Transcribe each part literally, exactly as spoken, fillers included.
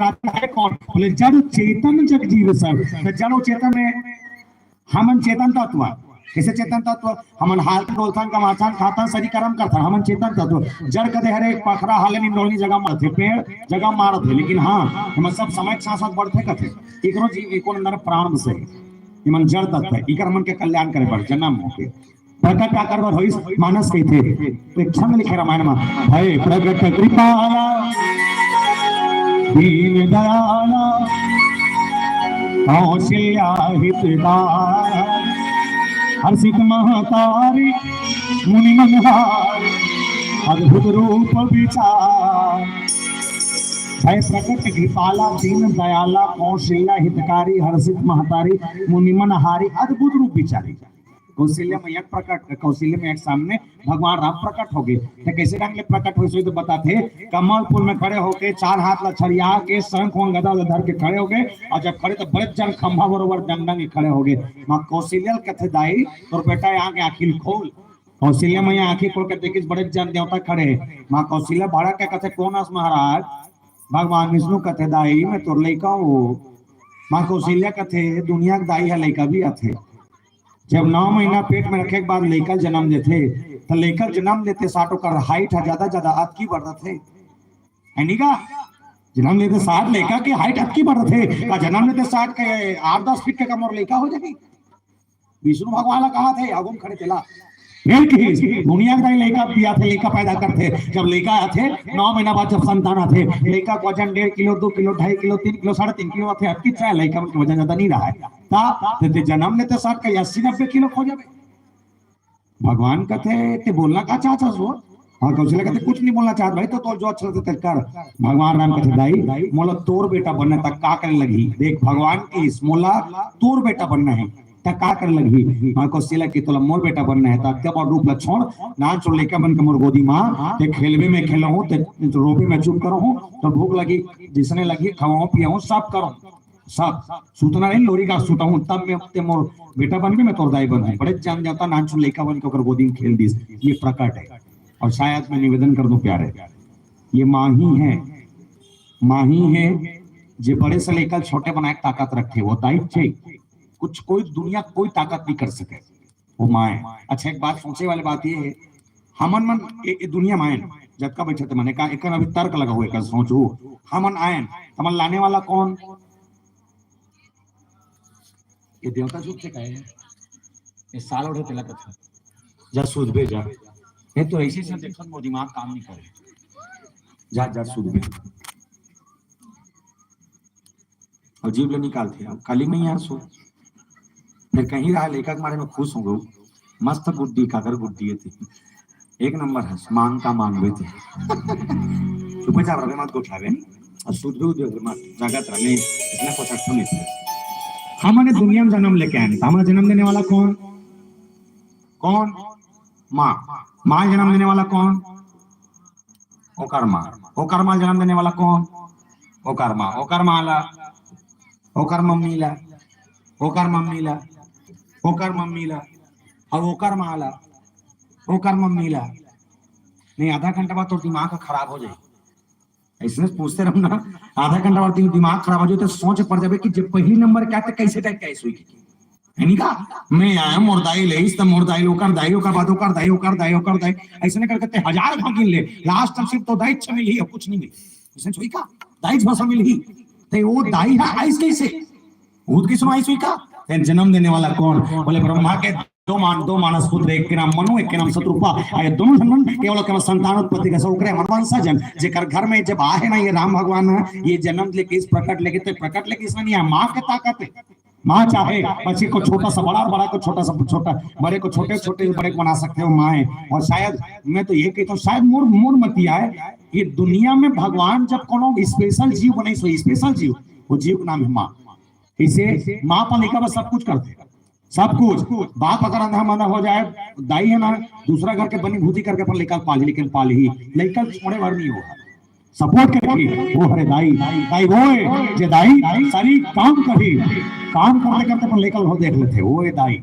आते हैं कौन? बोले, "जड़ चेतन जग जीव सब।" तो जड़ और चेतन में हमन चेतन तत्व। कैसे चेतन तत्व? हमन हालथन, डोलथन, कमाथन, खाथन, शरीर कर्म करथन, हमन चेतन तत्व। जड़ कथे हरे एक पखरा हाले नी डोलनी जगह मारथे, पेड़ जगह मारथे, लेकिन हाँ, हमन सब समय के साथ साथ बढ़थे कथे। एकरो जीव, एको अंदर प्राण से, हमन जड़ तत्व है, इकर हमन के कल्याण करे बर जन्म होके। प्रकट काकर बर होइस? मानस कहिथे। तो एक छंद लिखे रामायण में, "भय प्रकट कृपाला, दीन दयाला, कौशल्या हितकारा, हर्षित महतारी, मुनि मनहारी, अद्भुत रूप विचार।" भय प्रकट कृपाला, दीन दयाला, कौशल्या हितकारी, हर्षित महतारी, मुनि मनहारी, अद्भुत रूप विचारी। कौशल्या मैया प्रकट, कौशल्या मैया के सामने भगवान राम प्रकट हो गए। तो कैसे ढंग ले प्रकट होइस तो बताथे, कमल फूल में खड़े होके चार हाथ ला छरिया के शंख वंख गदा उदा धर के खड़े हो गए। और जब खड़े तो बड़े जन खंभा बरोबर डंग डंग के खड़े हो गए। माँ कौशल्या ल कथे, "दाई, तोर बेटा यहाँ के आँखी ल खोल।" कौशल्या मैया आँखी खोल के देखिस, बड़े जन देवता खड़े हे। माँ कौशल्या भड़क के कथे, "कौन आस महाराज?" भगवान विष्णु कथे, "दाई, मैं तोर लइका हूँ।" माँ कौशल्या कथे, "दुनिया के दाई ह लइका भी आथे।" जब नौ महीना पेट में रखे के बाद लइका जन्म देथे, तो लइका जन्म लेते साथ ओकर हाइट ह ज्यादा ज्यादा अतकी बढ़ रथे, है नी का? जन्म लेते साथ लइका के हाइट अतकी बढ़ रथे, का जन्म लेते साथ के आठ दस फीट के कम और लइका हो जाही? विष्णु भगवान ला कहा थे, आगू में खड़े तेला। फिर की दुनिया के दाई लइका भी आथे, लइका पैदा करथे। जब लइका आथे, नौ महीना बाद जब संतान आथे, लइका के वजन डेढ़ किलो, दो किलो, ढाई किलो, तीन किलो, साढ़े तीन किलो आथे, अतकी चाहे लइका के वजन ज्यादा नहीं रहा है। ता, ते, ते जन्म लेते साथ का अस्सी नब्बे किलो हो जाबे। भगवान कथे, "ते बोलना का चाहत हस वो?" हाँ, कौशल्या कथे, "कुछ नहीं बोलना चाहत भाई, तो, तो जो अच्छा लगता है कर।" भगवान राम कथे, "दाई, मोला तोर बेटा बनना तक का करे लगही?" देख, भगवान की इस, "मोला तोर बेटा बनना है, तक का करे लगही?" माँ कौशल्या की, "तोला मोर बेटा बनना है, तक के बड़ रूप ला छोड़, नान छोड़ लइका बन के मोर गोदी माँ, ते खेलबे में खेलहूँ, ते रोबे में चुप करहूँ, तो भूख लगी, जिसने लगी, खवाऊँ, पियाऊँ, सब करूँ।" सब सुतना नहीं, लोरी का सुता हूँ, तब मैं ते मोर बेटा बन के मैं तोर दाई बन हूँ। बड़े जान जाता नानचुन लइका बन के ओकर गोदी में खेल दिस। ये प्रकट है। और शायद मैं निवेदन कर दूं प्यारे, ये माँ ही है, माँ ही है जे बड़े से लेकर छोटे बनाए के ताकत रखे, वो दाई छे। कुछ कोई दुनिया कोई ताकत नहीं कर सके, वो माँ है। अच्छा, एक बात सोचे वाली बात ये है, हमन मन ए, ए दुनिया में आयन, जतका बैठे ते मने का, एकर अभी तर्क लगा हुआ, एकर सोचू, हमन आयन, हमन लाने वाला कौन? ये देवता झूठ से कहे, ये साल ओढ़े तेला कथा। जा सूद बे जा। ये तो ऐसे से देखत मोर दिमाग काम नहीं करे। जा, जा सूद बे। और जीभ ले निकालथे, "अब काली मैया सो।" फिर कहीं रहा लेखक मारे में खुश हो गऊ। मस्त गुड्डी, काकर गुड्डी है थी। एक नंबर हस, मांग का मांग भी थी। चुपचाप रहे, मत गोठियावे। और सूद भी उद्योग मत, जागत रहे, इतना कुछ अच्छा नहीं था। हमन दुनिया में जन्म लेके आए, तो हमारा जन्म देने वाला कौन? कौन? माँ। माँ जन्म देने वाला कौन? ओकर माँ। ओकर माँ जन्म देने वाला कौन? ओकर माँ। ओकर माँ ला, ओकर मम्मी ला, ओकर मम्मी ला, ओकर मम्मी ला, अब ओकर माँ ला, ओकर मम्मी ला। नहीं, आधा घंटा बाद तोर दिमाग खराब हो जाए। ऐसे पूछते रहो ना, आधा घंटा बाद दिमाग खराब हो जाए तो सोच पड़ जाबे कि जब पहली नंबर क्या था, कैसे टाइप का ऐसे हुई की। है नी का? मैं आया, मोर दाई लेइस, त मोर दाई, ओकर दाई, ओकर बाद ओकर दाई, ओकर दाई, ओकर दाई। ऐसे नहीं करके ते हजार भागिन ले, लास्ट में सिर्फ तो दाई छ मिलही, कुछ नहीं मिली। ऐसे सोई का? दाई भाषा मिलही। ते वो दाई है, आइस कैसे? भूत की सुनाई सोई का? ते जन्म देने वाला कौन? बोले, "ब्रह्मा के दो मान, दो मानस पुत्र, एक के नाम मनु, एक के नाम शतरूपा।" आए दोनों झन मन केवल केवल संतान उत्पत्ति का, ओकरे मन वंशज जन, जेकर घर में जब आहे ना ये राम भगवान है, ये जन्म लेके इस प्रकट लेके, ते प्रकट लेके इसमें नहीं है, माँ के ताकत है। माँ चाहे बच्चे को छोटा सा बड़ा और बड़ा को छोटा सा छोटा, बड़े को छोटे, छोटे से बड़े को बना सकते हो, माँ है। और शायद मैं तो ये कहता हूँ, शायद मोर, मोर मती आए, ये दुनिया में भगवान जब कोनो स्पेशल जीव बनाइस, स्पेशल जीव, वो जीव का नाम है माँ। इसे माँ पर लइका बस सब कुछ करथे, सब कुछ। बाप अगर अंधा मंधा हो जाए, दाई है ना, दूसरा घर के बनी भूजी करके अपन लइका पालही, लेकिन पालही, लइका छोड़े भर नहीं होगा। सपोर्ट करही, वो हरे दाई। दाई वो है जे दाई सारी काम करही, काम करते करते अपन लइका हो देख लेथे, वो है दाई।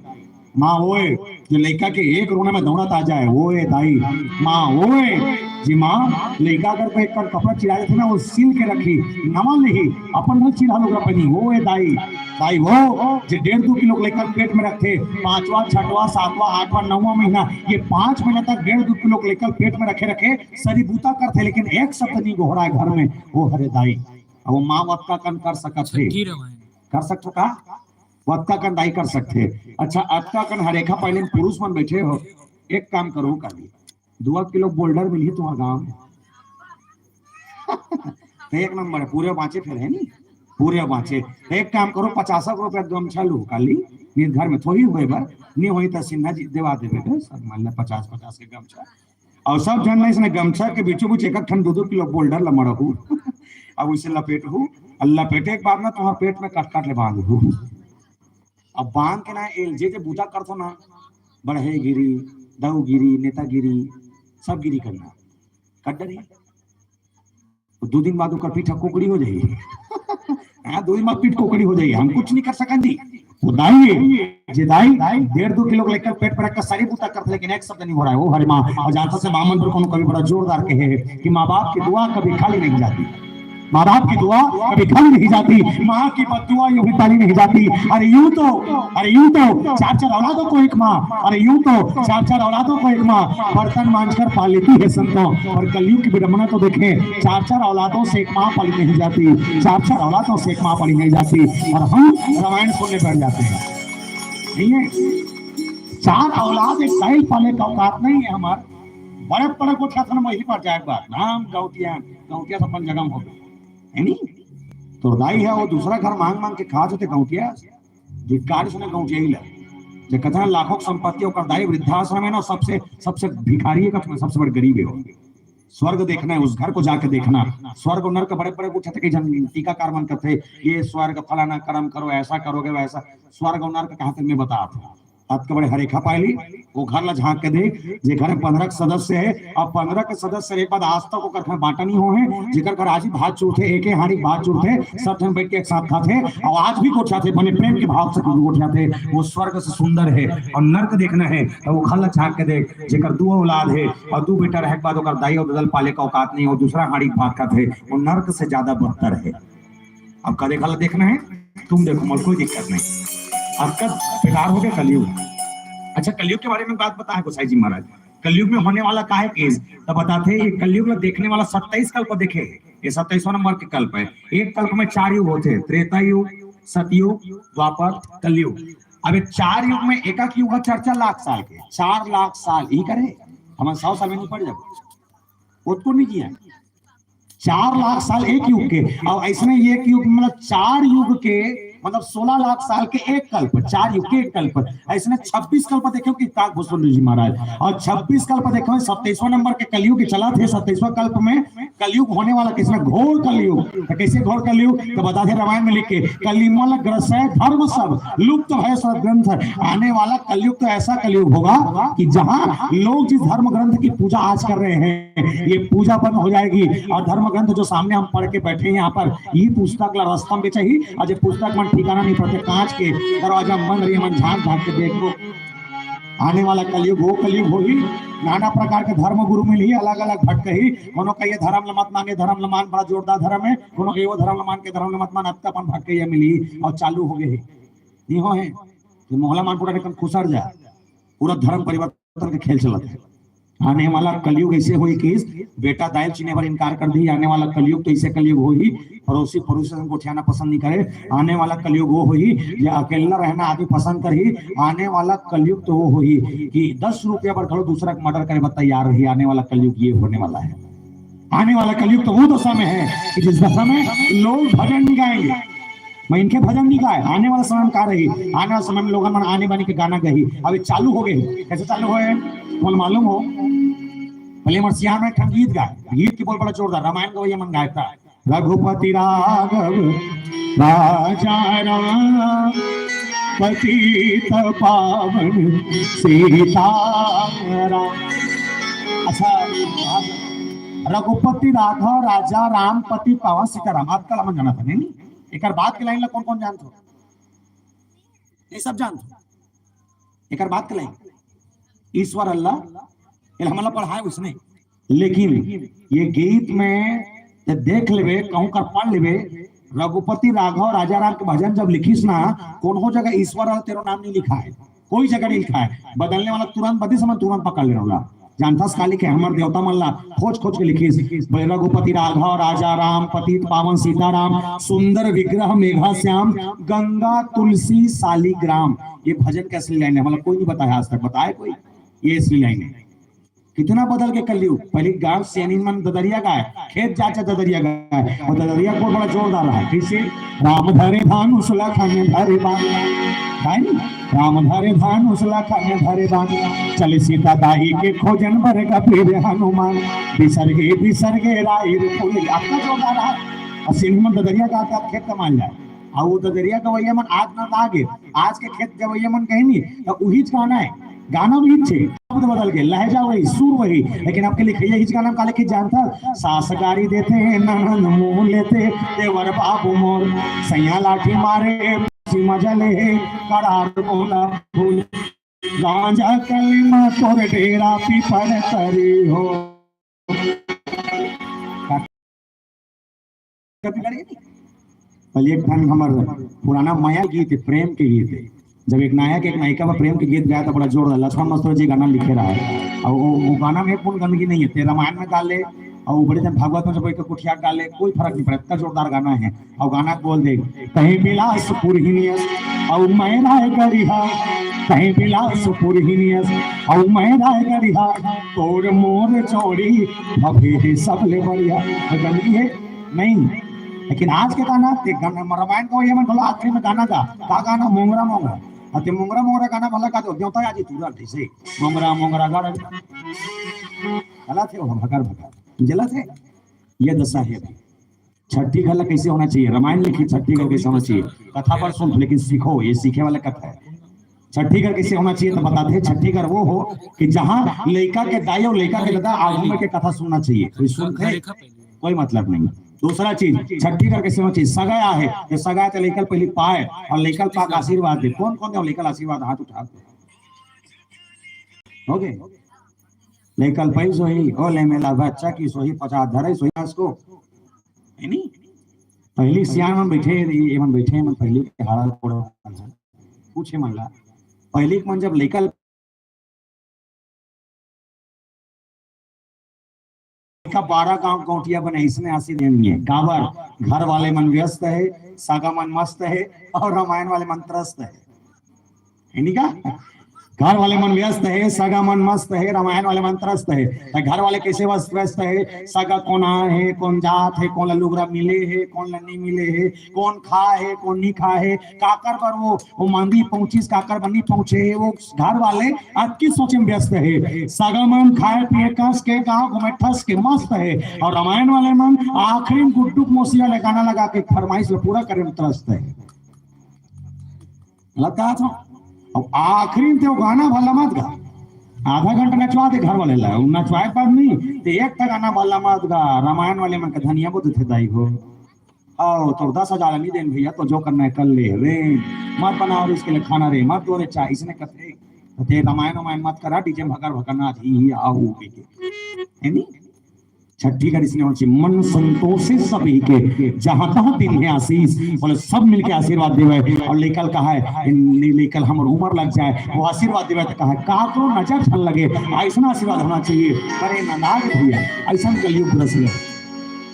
माँ वो है जो लइका के एक रोना में दौड़त आ जाए, वो है दाई। माँ वो है जी माँ, लइका अगर कोई एक कपड़ा चिरा देथे ना, वो सिल के रखही, नवा लेही, अपन घर चिरा लोग पहनी। वो ए दाई, दाई वो जे डेढ़ दू किलो के लइका पेट में रखथे, पांचवा, छठवा, सातवां, आठवां, नौवां महीना, ये पांच महीना तक डेढ़ दू किलो के लइका पेट में रखे रखे सरी बूता करथे, लेकिन एक शब्द नहीं गोहराए घर में, वो हरे दाई। अब वो माँ वतका कन कर सकत हे, कर सकत हो का? वतका कन दाई कर सकथे। अच्छा, अतका कन हरेखा पायलिन पुरुष मन बैठे हो, एक काम करो, कर ली, दुआ किलो बोल्डर मिलही तुम्हार गांव में। तो एक नंबर है, पूरे बांचे फिर, है नी? पूरे बांचे। तो एक काम करो, पचासक रुपया गमछा लू काली, नहीं घर में थोड़ी हुए बर, नहीं होई तो सिन्हा जी देवा देवे बे, सब मान ले पचास पचास के गमछा। और सब झन ला इसने गमछा के बीचों बीच एक एक ठन दो दो किलो बोल्डर ला मड़हू। अब उसे लपेटहू, और लपेटे के बाद ना तुम्हार पेट में कट कट ले बांधहू। अब बांध के ना, ए, जे जे बूता करथो ना, बढ़ईगिरी, दाऊगिरी, नेतागिरी, सब गिरी करना, कर डरी। तो दू दिन बाद ओकर पीठ कोकड़ी हो जाही। हाँ, दू दिन बाद पीठ कोकड़ी हो जाही, हम कुछ नहीं कर सकन जी। वो दाई, जे दाई डेढ़ दू किलो के लइका पेट पर रख के सारी बूता करथे, लेकिन एक शब्द नहीं हो रहा है, वो हरे माँ। और जानता से माँ मन पर कोनो कवि बड़ा जोरदार कहे है कि माँ बाप की दुआ कभी खाली नहीं जाती, माँ बाप की दुआ कभी खाली नहीं जाती, माँ की बददुआ यूं भी खाली नहीं जाती। अरे यूं तो, अरे यूं तो चार चार औलादों को एक माँ, अरे यूं तो चार चार औलादों को एक माँ बर्तन मांझकर पाल लेती है संतों। और कलयुग की विडंबना तो देखें, चार चार औलादों से एक माँ पाली नहीं जाती, चार चार औलादों से एक माँ पाली नहीं जाती, और हम रामायण सुनने बैठ जाते हैं। नहीं है, चार औलाद एक दाई पाले का औकात नहीं है हमार। बड़े बड़े गोठियाथन वही पर जाए बात नाम गौटिया, गौटिया से अपन जगह हो गए, है नी? तो दाई है, वो दूसरा घर मांग मांग के खा जाते गौटिया, धिक्कार इसने गौटिया ही ला। जे कथा लाखों की संपत्ति ओकर दाई वृद्धाश्रम है ना, सबसे, सबसे भिखारी है, सबसे बड़े गरीब है वो। स्वर्ग देखना है, उस घर को जाके देखना। स्वर्ग और नर्क बड़े बड़े पूछे थे कि जन टीकाकार मन करते, ये स्वर्ग फलाना कर्म करो, ऐसा करोगे वैसा। स्वर्ग और नर्क कहाँ तक मैं बता था। अतका बड़े हरेखा पायली, वो घर ला झांक के देख, जे घर में पंद्रह के सदस्य है, अब पंद्रह के सदस्य एक बाद आज तक ओकर घर बांटा नहीं हो है, जेकर घर आज ही भात चुरथे, एक ही हांड़ी भात चुरथे, सब जन बैठ के एक साथ खाथे, और आज भी गोठियाथे, बने प्रेम के भाव से गोठियाथे, वो स्वर्ग से सुंदर है। और नर्क देखना है, तो वो घर ला झांक के देख, जेकर दू औलाद है, और दू बेटा रहे के बाद ओकर दाई और ददल पाले का औकात नहीं, और दूसरा हांड़ी भात खाथे, वो नर्क से ज्यादा बदतर है। अब का देखा ला देखना है, तुम देखो, मोर कोई दिक्कत नहीं। अब कब बेकार हो गया कलयुग। अच्छा, कलयुग के बारे में बात बता है गोसाई जी महाराज, कलयुग में होने वाला का है केस, तब बताते हैं। ये कलयुग में देखने वाला सत्ताईस कल्प देखे, ये सत्ताईसवां नंबर के कल्प है। एक कल्प में चार युग होते हैं, त्रेता युग, सतयुग, द्वापर, कलयुग। अब ये चार युग में एक एक युग है चार चार लाख साल के, चार लाख साल ही करे, हम सौ साल में नहीं पड़ जाओ, वो तो नहीं किया। चार लाख साल एक युग के, और ऐसने एक युग, मतलब चार युग के, मतलब सोलह लाख साल के एक कल्प, चार युग के एक कल्प, ऐसने छब्बीस कल्प देखे कि काक भूषण जी महाराज, और छब्बीस कल्प देखे, सत्ताईसवां नंबर के कलयुग के चला थे, सत्ताईसवां कल्प में कलयुग होने वाला किसने? घोर कलयुग। तो कैसे घोर कलयुग? तो बता दे रामायण में लिख के, "कलिमल ग्रसै धर्म सब, लुप्त भए सदग्रंथ।" आने वाला कलयुग तो ऐसा कलयुग होगा कि जहां लोग जिस धर्म ग्रंथ की पूजा आज कर रहे हैं, ये पूजा बंद हो जाएगी और धर्म ग्रंथ जो सामने हम पढ़ के बैठे हैं यहाँ पर, ये पुस्तक ला रस्ता में बेचही, और जो पुस्तक मन ठिकाना नहीं पड़ते, कांच के दरवाजा बंद रही, मन झांक झांक के देखो। आने वाला कलयुग वो कलयुग होही, नाना प्रकार के धर्म गुरु मिलही, अलग-अलग भटकही। कोनो कहिए धर्म ल मत मान, ये धर्म ल मान, बड़ा जोरदार धर्म है। कोनो कहिए वो धर्म ल मान के धर्म ल मत मान, अतका अपन भटकइया मिलही। और चालू हो गए हे, नहीं हो हे, ये मोहला मान पूरा एकदम खुसर जाए, पूरा धर्म परिवर्तन के खेल चलत है। आने वाला कलयुग ऐसे होई कि बेटा दाई ल चिने बर इनकार कर दी। आने वाला कलयुग तो ऐसे कलयुग होही, पड़ोसी पड़ोसी संग गोठियाना पसंद नहीं करे। आने वाला कलयुग वो होही, ये अकेला रहना आदमी पसंद करही। आने वाला कलयुग तो वो होही कि दस रुपया बर घलो दूसरा के मर्डर करे बर तैयार रही। आने वाला कलयुग ये होने वाला है। आने वाला कलयुग तो वो दशा में है कि जिस दशा में लोग भजन नहीं गाएंगे। मैं इनके भजन नहीं गाए। आने वाला समय में का रही, आने वाला समय में लोगन मन आने बानी के गाना गही। अब ये चालू हो गए, कैसे चालू होए, बोल मालूम हो? पहले मरसिया में एक ठन गीत गाए, गीत के बोल बड़ा जोरदार, रामायण गवैया मन गाए था, "रघुपति राघव राजा राम, पतित पावन सीताराम।" अच्छा, रघुपति राघव राजा राम, पतित पावन सीताराम, अतका मन जाना था नहीं? एकर बाद के लाइन ला कौन कौन जानत हो? ये सब जानत हो। एकर बाद के लाइन, ईश्वर अल्लाह, ये हमला पढ़ाए उसने। लेकिन ये गीत में ते देख लेबे, कहूं कर पढ़ लेबे, रघुपति राघव राजा राम के भजन जब लिखिस ना, कोनो जगह ईश्वर और तेरो नाम नहीं लिखा है, कोई जगह नहीं लिखा है। बदलने वाला तुरंत बदलिस, हमन तुरंत पकड़ ले रहा। जानथस का लिखे? हमर देवता मन ला खोज खोज के लिखिस, बोले, "रघुपति राघव राजा राम, पतित पावन सीताराम, सुंदर विग्रह मेघा श्याम, गंगा तुलसी शालिग्राम।" ये भजन का असली लाइन है, मतलब कोई नहीं बताया आज तक, बताए कोई? ये असली लाइन है। कितना बदल के कलयुग। पहले गांव सियानी मन ददरिया गाय, खेत जा जा ददरिया गाय, और ददरिया बहुत बड़ा जोरदार रहा है। कैसे? "राम धरे धनुष लखन धरे बाण", है नी? "राम धरे धनुष लखन धरे बाण, चले सीता दाई के खोजन बर कबीर हनुमान, बिसरगे बिसरगे राई रे फूल।" आपका जोरदार रहा। और सियानी मन ददरिया गाता खेत कमाल जाए। और वो ददरिया गवैया मन आज ना लागे, आज के खेत गवैया मन कहीं नहीं, तो उहीच गाना है, गाना भी छे, शब्द बदल के, लहजा वही, सुर वही, लेकिन आपके लिखैया हिच गाना में का लिखे जानता? "सास गारी देथे, ननद मुंह लेथे, देवर बाबू मोर, सैया लाठी मारे, मजा ले, करार बोला भूल, गांजा कलमा तोर डेरा पीपर तरी हो।" कभी लड़े नहीं। पहले एक ठन हमर पुराना मया गीत है, प्रेम के गीत है। जब एक नायक एक नायिका पर प्रेम के गीत गाया था, बड़ा जोरदार, लक्ष्मण मस्तुरा जी गाना लिखे रहा है। और वो, वो गाना में कोई गंदगी नहीं है, ते रामायण में गा ले और वो बड़े दिन भागवत में जब एक कुठिया गा ले, कोई फर्क नहीं पड़ता, इतना जोरदार गाना है। और गाना बोल दे, "कहीं बिलासपुर ही नियस, और मैं रायगढ़िया, कहीं बिलासपुर ही नियस, और मैं रायगढ़िया, तोर मोर जोड़ी अभी ही सबले बढ़िया।" तो गंदगी है नहीं, लेकिन आज के गाना ते गाना रामायण को ये मन बोला, आखिरी में गाना गा, का गाना? "मोंगरा मोंगरा।" अते "मोंगरा मोंगरा" गाना भला का तो देवता आज ही तुरंत ऐसे, "मोंगरा मोंगरा" गाना गलत है, वो भकर भकर गलत है। ये दशा है अभी। छठी घर ला कैसे होना चाहिए, रामायण लिखी, छठी घर कैसे होना चाहिए, कथा पर सुन, लेकिन सीखो, ये सीखे वाला कथा है। छठी घर कैसे होना चाहिए तो बताते हैं, छठी घर वो हो कि जहाँ लड़का के दाई और लड़का के दादा आगू में के कथा सुनना चाहिए, कोई सुनते हैं? कोई मतलब नहीं। दूसरा चीज, छठी घर कैसे होना चाहिए, सगा है तो सगा के लड़का पहले पाए और लड़का पा के आशीर्वाद दे। कौन कौन दे लड़का आशीर्वाद, हाथ उठा दो। हो गए? लड़का पाई सोही, ओ ले मेला बच्चा की सोही, पचास धरे सोही, इसको है नी? पहली सियान मन बैठे, ये मन बैठे, मन पहली के हाड़ा कोड़ा पूछे मन ला। पहली के मन जब लड़का का बारह गांव गौटिया बने, इसमें आसी देनी है। काबर? घर वाले मन व्यस्त है, सगा मन मस्त है और रामायण वाले मन त्रस्त है। है नी का? घर वाले मन व्यस्त है, सगा मन मस्त है, रामायण वाले मन त्रस्त है। तो घर वाले कैसे व्यस्त, व्यस्त है? सगा कोन आए है, कोन जात है, कोन ला लुगरा मिले है, कोन ला नहीं मिले है, कोन खा है, कोन नहीं खा है, काकर बर वो, वो मंदी पहुंचिस, काकर बर नहीं पहुंचे है, वो घर वाले अतकी सोचे में व्यस्त है। सगा मन खाए पिए कस के, गांव घूमे ठस के मस्त है, और रामायण वाले मन आखिरी में गुड्डू के मौसी वाले गाना लगा के फरमाइश ला पूरा करे में त्रस्त है। गलत कहा था। अब आखिरी में ते वो गाना भला मत गा, आधा घंटा नचवा दे घर वाले ला, वो नचवाए पर नहीं, ते एक ठा गाना भला मत गा। रामायण वाले मन के धनिया बोलते थे दाई हो, "आओ, तो दस हजार नहीं देन भैया, तो जो करना है कर ले रे, मत बनाओ रे इसके लिए खाना रे, मत दो रे चाय," इसने कहते, "ते रामायण वामायण मत करा, डीजे भकर भकर नाच ही, ही, आओ, हो के।" है नी? छठी का इसने होना चाहिए, "मन संतोषे सभी के, जहां तहां दिन है आशीष।" बोले, सब मिलके आशीर्वाद देवे। और लेकल कहा है, ले-, लेकल हमर उम्र लग जाए, वो आशीर्वाद देवे तो कहा है, "काकरो नजर झन लगे।" ऐसा आशीर्वाद होना चाहिए। करे ना नाग भैया, ऐसा कलयुग ग्रस ले।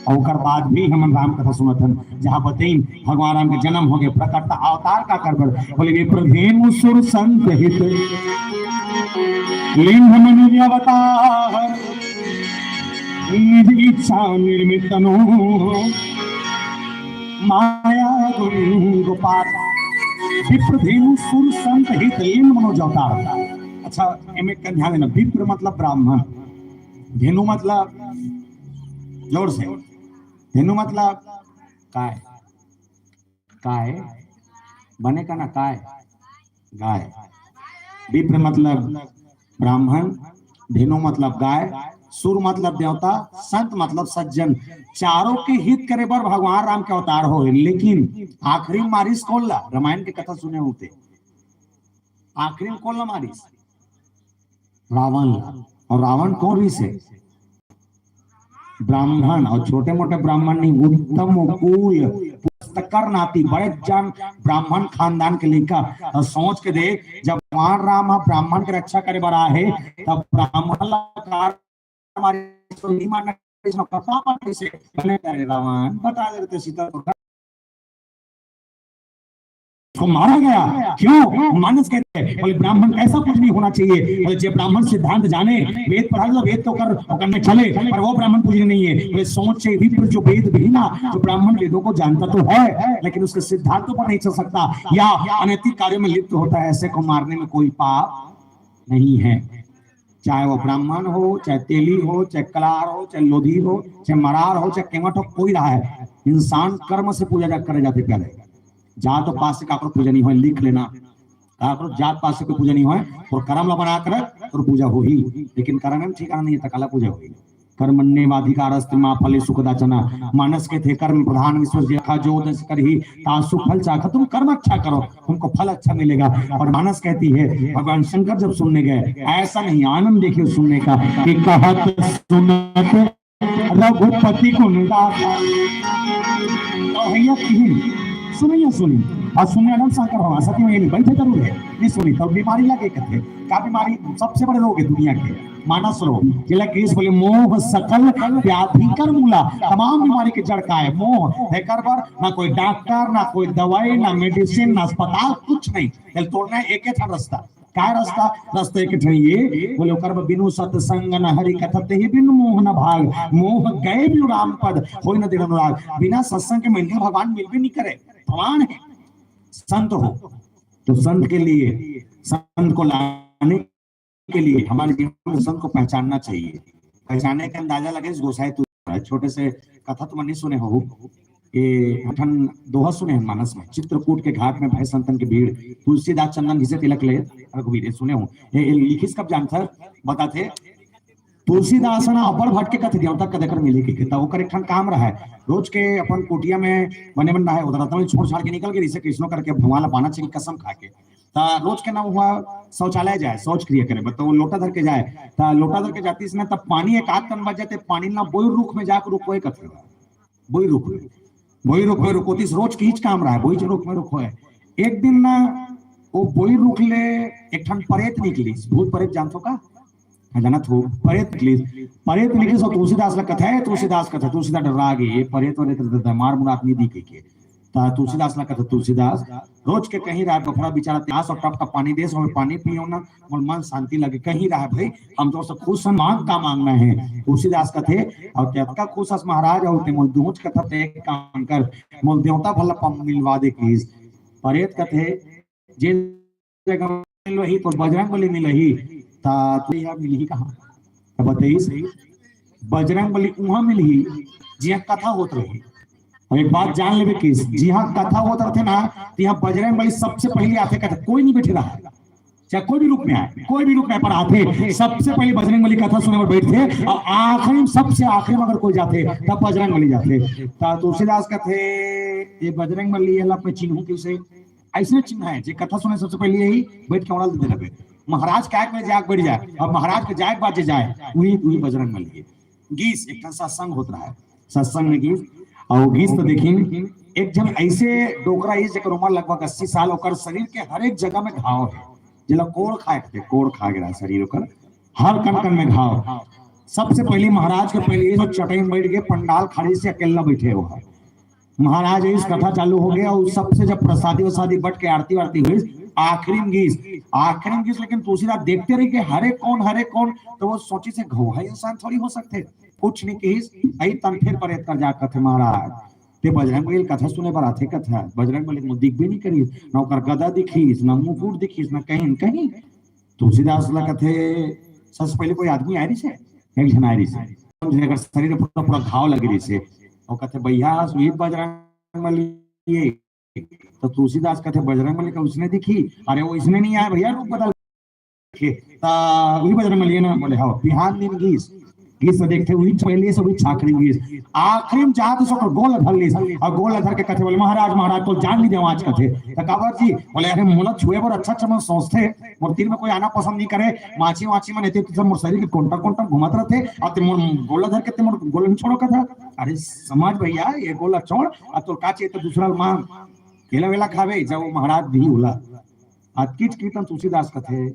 और ओकर बाद भी हमन राम कथा सुनत हन, जहाँ बतइन भगवान राम के जन्म हो गए, प्रकट अवतार का कर बर। बोले, "विप्र धेनु सुर संत हित, लिंग मनुज अवतार, निज इच्छा निर्मित तनु, माया गुण गोपाल।" विप्र धेनु सुर संत हित, लिंग मनुज अवतार। अच्छा, एमे का ध्यान देना, विप्र मतलब ब्राह्मण, धेनु मतलब, जोर से, धेनु मतलब काय, काय, बने का ना काय, गाय। विप्र मतलब ब्राह्मण, धेनु मतलब गाय, सुर मतलब देवता, संत मतलब सज्जन। चारों के हित करे बर भगवान राम के अवतार हो, लेकिन आखिरी मारिस कौन ला? रामायण के कथा सुने होते, आखिरी में कौन ला मारिस? रावण ला। और रावण कौन रिस है? ब्राह्मण, और छोटे मोटे ब्राह्मण नहीं, उत्तम कुल, पुस्तकर नाती, बड़े जन ब्राह्मण खानदान के लइका। और सोच के देख, जब भगवान राम ह ब्राह्मण के रक्षा करे बर आए हे, तब ब्राह्मण ला कार मारे, तो नहीं मारना, इसमें कथा मार कैसे? मैंने कहा, "अरे रावण, बता देते सीता को।" उसको मारा गया। क्यों? मानस कहते हैं, बोले, "ब्राह्मण कैसा पूजनीय होना चाहिए?" बोले, "जे ब्राह्मण सिद्धांत जाने, वेद पढ़ा लो, वेद तो कर, ओकर में चले, पर वो ब्राह्मण पूजनीय नहीं है।" बोले, "सोच से विप्र जो वेद विहीना, जो ब्राह्मण वेदों को जानता तो है, लेकिन उसके सिद्धांतों पर नहीं चल सकता, या अनैतिक कार्यों में लिप्त होता है, ऐसे को मारने में कोई पाप नहीं है।" चाहे वो ब्राह्मण हो, चाहे तेली हो, चाहे कलार हो, चाहे लोधी हो, चाहे मरार हो, चाहे केवट हो, कोई रहा है, इंसान कर्म से पूजा जा-, करे जाते पहले। जात पात से काकरो पूजा नहीं होय, लिख लेना। काकरो जात पात से कोई पूजा नहीं होय, और कर्म ला बना कर और पूजा होही, लेकिन कर्म में ठिकाना नहीं है, त काला पूजा होही। कर्मण्येवाधिकारस्ते मा फलेषु कदाचन। मानस कहथे, कर्म प्रधान विश्व, जेखा जो उद्देश्य करही, ता सुफल चाखा। तुम कर्म अच्छा करो, तुमको फल अच्छा मिलेगा। और मानस कहती है, भगवान शंकर जब सुनने गए, ऐसा नहीं, आनंद देखिए सुनने का, कि कहत सुनत रघुपति गुण गाथा। तो भैया, सुनिए, सुनिए, और सुनिए, आनंद शंकर भगवान सती में ये नहीं बैठे जरूर है, नहीं सुनी, तब बीमारी लगे कहते, क्या बीमारी? सबसे बड़े रोग है दुनिया के, मानस रोग। जिला केस बोले, "मोह सकल व्याधि कर मूला।" तमाम बीमारी के जड़ का है? मोह। एकर बर ना कोई डॉक्टर, ना कोई दवाई, ना मेडिसिन, ना अस्पताल, कुछ नहीं। चल, तोड़ना है एक ही था रास्ता। का रास्ता? रास्ता एक ठन ये, बोले, "ओकर बर बिनु सत्संग न हरि कथा, तेहि बिनु मोह न भाग। मोह गए बिनु राम पद, होय न दृढ़ अनुराग।" बिना सत्संग के मन भगवान मिलबे नहीं करे। भगवान है, संत हो, तो संत के लिए, संत को लाने के लिए हमारे जीवन में संत को पहचानना चाहिए। पहचानने का अंदाजा लगे इस गोसाई तू, छोटे से कथा तुम नहीं सुने हो, ये ठन दोहा सुने हैं मानस में, "चित्रकूट के घाट में भय संतन के भीड़, तुलसीदास चंदन घिसे तिलक ले रघुवीर", ये सुने हो? ये, ये लिखिस कब जानता बताथे? तुलसीदास ना अब्बड़ भटके कथे देवता कदे कर मिले के, के, तब ओकर एक ठन काम रहा है, रोज के अपन कुटिया में बने बन रहा है, उधर रतन छोड़ छाड़ के निकल के, जैसे कृष्णो करके भगवान ला पाना चाहिए कसम खा के। त रोज के ना हुआ शौचालय जाए, शौच क्रिया करे, बर त वो लोटा धर के जाए, त लोटा धर के जाती इसने तब पानी एक आध टन बच जाते, पानी ना बोई रुख में जाके रुकोए कथे, बोई रुख में, बोई रुख में रुकोतीस, रोज के हीच काम रहा है, बोई रुख में रुकोए। एक दिन ना वो बोई रुख ले एक ठन परेत निकली, भूत परेत जानथो का? हाँ, जानत हो, परेत निकली, परेत निकली सो तुलसीदास ला कथे, तुलसीदास कथे, तुलसीदास डर्रा गे, ये परेत वरेत रहता है, मार मुरात नहीं दी कह के। ता तुलसीदास ला कथे, "तुलसीदास, रोज के कहीं रहा बफरा बेचारा, प्यास और टप का पानी दे, सब पानी पियो ना, मोर मन शांति लगे, कहीं रहा भाई, हम तो सब खुश हैं, मांग का मांगना है?" तुलसीदास कथे, "और तेतका खुश हस महाराज, और ते मोल दूच कथा, ते एक काम कर, मोल देवता भला पम मिलवा दे please।" परेत कथे, "जे जगह मिलही, तो बजरंग बली मिलही, ता तू यहाँ मिलही कहाँ?" तब बताइस, "बजरंग बली उहाँ मिलही, जिहाँ कथा होत रही।" और एक बात जान लेबे कि जिहाँ कथा होत रहथे ना, तिहाँ बजरंग बली सबसे पहले आथे, कथा कोई नहीं बैठे रहा, चाहे कोई भी रूप में आए, कोई भी रूप में पर आथे, सबसे पहले बजरंग बली कथा सुने बर बैठथे, और आखिरी में, सबसे आखिरी में अगर कोई जाथे, तब बजरंग बली जाथे। त तुलसीदास कथे, "ये बजरंग बली, ये ला मैं चिन्हूं किसे?" ऐसने चिन्ह है, जे कथा सुने सबसे पहले यही बैठ के उड़ाल दे रहे। महाराज के आग में जाग बैठ जाए, और महाराज के जाए बाजे जाए, वही, वही बजरंग बली है। गीस, एक ठन सत्संग होत रहा है, सत्संग में गीस, और गीस तो देखिन, एक झन ऐसे डोकरा है, जेकर उम्र लगभग अस्सी साल, ओकर शरीर के हर एक जगह में घाव है, जेला कोड़ खाए थे, कोड़ खा गया शरीर ओकर, हर कण कण में घाव। सबसे पहले महाराज के पहले ये जो चटाई में बैठ के पंडाल खाली से अकेला बैठे हुआ है। महाराज इस कथा चालू हो गया और सबसे जब प्रसादी वसादी बट के आरती वारती हुई, आखिरी में गीस, आखिरी में गीस, लेकिन तुलसीदास देखते रह के हरे कौन, हरे कौन, तो वो सोची से घोहा इंसान थोड़ी हो सकते, कुछ नहीं कहिस। आई तन फिर परेत कर जा कथे महाराज, ते बजरंग बली कथा सुने बर आथे कथा, बजरंग बली को दिखबे नहीं करिस, ना ओकर गदा दिखिस, ना मुकुट दिखिस, ना कहीं, कहीं। तुलसीदास ला कथे, सबसे पहले कोई आदमी आए रहिस हे, एक झन आए रहिस हे, जेकर शरीर पूरा, पूरा घाव लगे रहिस हे। वो कथे, "भैया, सुहित बजरंग बली ये।" तो तुलसीदास कथे, "बजरंग बली का उसने दिखी?" "अरे, वो इसने नहीं आया भैया, रूप बदल के।" ता वही बजरंग बली ना बोले, "हाँ।" बिहान दिन गीस, ये सब देखथे, वही पहले से वही छाखरी हुई। आखिरी में जात सो गोल धर लीस, अउ गोल धर के कथे बोले, "महाराज, महाराज, तो जान नहीं देवा आज," कथे। "त काबर जी?" बोले, "अरे, मोला छुए बर अच्छा अच्छा मन सोचथे, मोर तीर में कोई आना पसंद नहीं करे, माछी वाछी मन एते सब मोर शरीर के कोंटा कोंटा घुमत रहथे, अउ ते मोर गोल धर के ते मोर गोल नहीं छोड़ो," कथा। "अरे समझ भैया, ये गोल छोड़, अउ तोर का चाहिए तो दूसरा मांग, केला वेला खावे, जब वो महाराज भी होला।" अतकीच कीर्तन तुलसीदास कथे,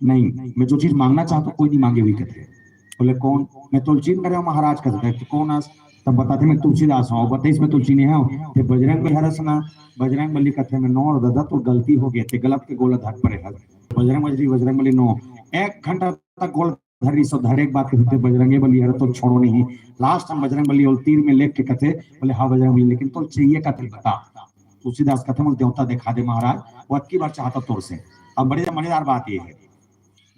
"नहीं, मैं जो चीज मांगना चाहता हूँ, कोई नहीं मांगे," वही कथे। बोले, "कौन?" "मैं तोलचिन करे हूँ महाराज," कथे। "तो कौन आस?" तब बताथे, "मैं तुलसीदास हूँ।" बताइस, "मैं तुलचिन है हूँ।" ते बजरंग बली हरस ना, बजरंग बली कथे, "मैं नौ और दादा तो गलती हो गया, ते गलत के गोला धर पड़े हर।" बजरंग बजरी, बजरंग बली नौ, एक घंटा तक गोला धर रही सो धरे एक बात कहते, "बजरंगे बली हर तो छोड़ो नहीं।" लास्ट हम बजरंग बली और तीर में लेख के कथे, बोले, "हाँ बजरंग बली, लेकिन तो चाहिए का, ते बता।" तुलसीदास कथे, "मोर देवता दिखा दे महाराज, वो अतकी बार चाहता तोर से।" अब बड़े मजेदार बात ये है,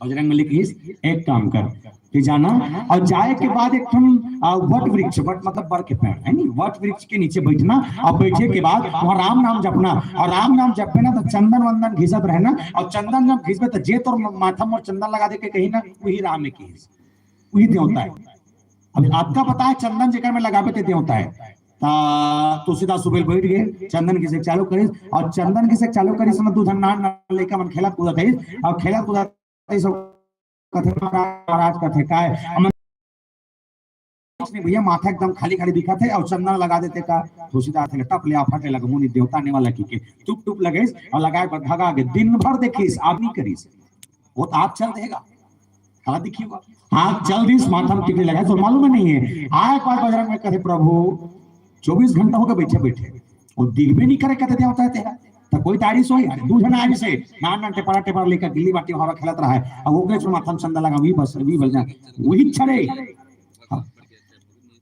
बजरंग बली कहिस, "एक काम कर, ते जाना और जाए के बाद एक ठन, आ, वट वृक्ष, वट मतलब बर के पेड़ है नी, वट वृक्ष के नीचे बैठना और बैठे के बाद वहाँ राम नाम जपना और राम नाम जपे ना तो चंदन वंदन घिसत रहना और चंदन जब घिसबे तो जे तोर माथा में चंदन लगा दे के कही ना, वही राम है कहिस, वही देवता है।" अब आपका पता है चंदन जेकर में लगाबे ते देवता है। ता तुलसीदास सुबेल बैठ गए, चंदन घिसे चालू करिस और चंदन घिसे चालू करिस, समय दू झन नान नान लइका मन खेलत कूदत है और खेलत कूदत है, सब कथे महाराज, महाराज कथे काय, हमन कुछ नहीं भैया, माथा एकदम खाली खाली दिखत है और चंदन लगा देते का। तुलसीदास ने टप ले आफट ले लगमू नहीं देवता ने वाला की के टुप टुप लगाइस और लगाए पर भगा के दिन भर देखिस, आदमी करिस, वो तो आप चल देगा, खड़ा दिखिएगा, हाथ चल दिस, माथा में टिकली लगाए तो मालूम ही नहीं है। आए एक बार बजरंग में कहे, "प्रभु, चौबीस घंटा हो गए बैठे बैठे, वो दिल में नहीं करे," कहते देवता है तेरा, तो कोई तारीफ होई? अरे दू झन आए से नान नान टेपरा टेपरा लेकर गिल्ली बाटी हवा खेलत रहा है, अब वो के माथा में चंदा लगा, वही बस, वही बल जा, वही छड़े, हाँ,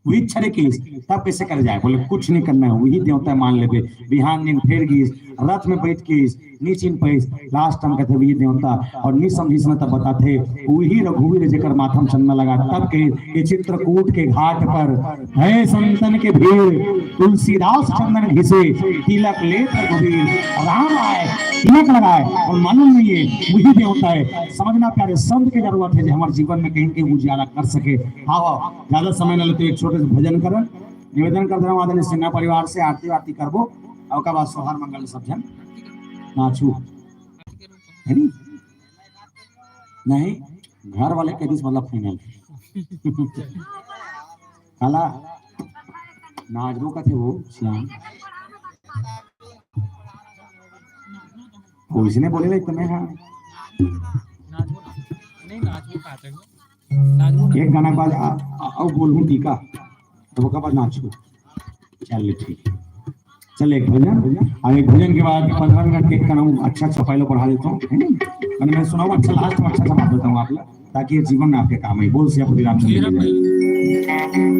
वही छड़े की, तब कैसे कर जाए? बोले, "कुछ नहीं करना है, वही देवता मान लेबे।" बिहान दिन फेर गीस, रथ में बैठ के नीचिन पैस, लास्ट हम कहते, "वही देवता।" और नहीं समझी समय तब बताते, वही रघुवीर जेकर माथा में चंदा लगा, तब के ये चित्रकूट के घाट पर है संतन के भीड़, तुलसीदास चंदन घिसे, तिलक लेत रघुवीर। राम आए, तिलक लगाए, और मालूम नहीं है, वही देवता है। समझना प्यारे, संत के जरूरत है जो हमारे जीवन में कहीं ना कहीं उजियारा कर सके। हाँ, हाँ, ज्यादा समय न लेते, एक छोटे से भजन करन, निवेदन कर दे रहा हूँ, आदरणीय सिन्हा परिवार से आरती वारती करबो, और ओकर बाद सोहर मंगल सब झन नाचू, है नी? नहीं, घर वाले के दिस मतलब फाइनल। काला नाचबो कथे वो श्याम। कोई से नहीं बोले रे तुम्हें, हाँ। एक गाना के बाद आ, आ, आओ बोलूं टीका, तो ओकर बाद नाचू। चल ठीक, चल एक भजन, और एक भजन के बाद पंद्रह मिनट के एक गाना अच्छा अच्छा पहले बढ़ा देता हूँ, है नहीं? मैंने मैं सुनाऊँ अच्छा, लास्ट में अच्छा अच्छा बात बताऊँ आप लोग, ताकि ये जीवन में आपके काम आए। बोल सियापति रामचंद्र की जय।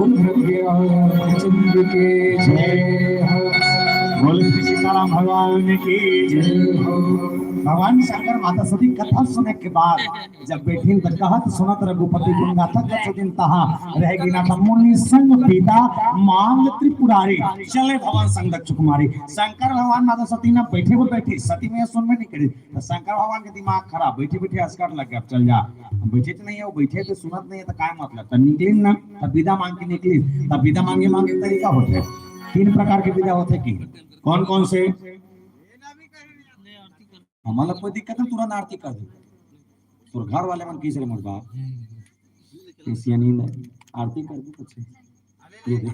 ओम भगवान के जय हो। बोले श्री सीताराम भगवान की जय हो। भगवान शंकर माता सती कथा सुने के बाद जब बैठिन त कहत सुनत रघुपति गुण गाथा कछु दिन तहाँ रह गिना त मुनि संग पीता मांग त्रिपुरारी। चले भवन संग दक्ष कुमारी। शंकर भगवान माता सती न बैठे बर बैठे, सती मैया सुनबे नहीं करी। त शंकर भगवान के दिमाग खराब, बैठे बैठे असकट लग गया, अब चल जा। अब बैठे तो नहीं है, वो बैठे तो सुनत नहीं है, तो काय मतलब? त निकलिन ना, त विदा मांग के निकलिन। त विदा मांगे मांगे तरीका होथे, तीन प्रकार के विदा होथे कि कौन कौन से? हमन ला कोई दिक्कत नहीं, तुरंत आरती कर दे। तोर घर वाले मन कइसे रे मोर बाप? कइसे नींद है? आरती कर दे कुछ। ये दे।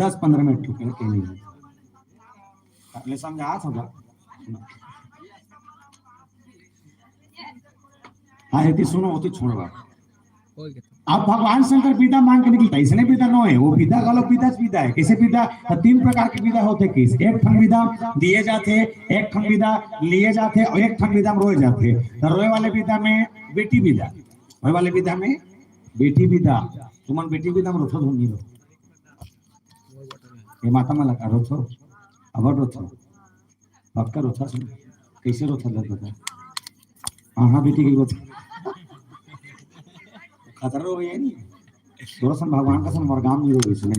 दस पन्द्रह मिनट रुक के नहीं। ले समझात होगा। हाँ, एती सुनो, ओती छोड़वा। अब भगवान शंकर बिदा मांग के निकलता, इसने बिदा नो है, वो बिदा गलत बिदा, बिदा है। कइसे बिदा? तो तीन प्रकार के बिदा होथे। कइसे? एक ठन बिदा दिए जाथे, एक ठन बिदा लिए जाथे और एक ठन बिदा में रोए जाथे। तो रोए वाले बिदा में बेटी बिदा, रोए वाले बिदा में बेटी बिदा। तुमन बेटी बिदा में रोथो धुन नहीं रो। ये माता मन ला रोथो, अब रोथो। पक्का रोथा सुन, कइसे रोथा लग बता? हाँ, हाँ, बेटी के रोथा। खतरा हो गया नहीं? थोड़ा सा भगवान का सन, हमारे गांव में रोवे इसने।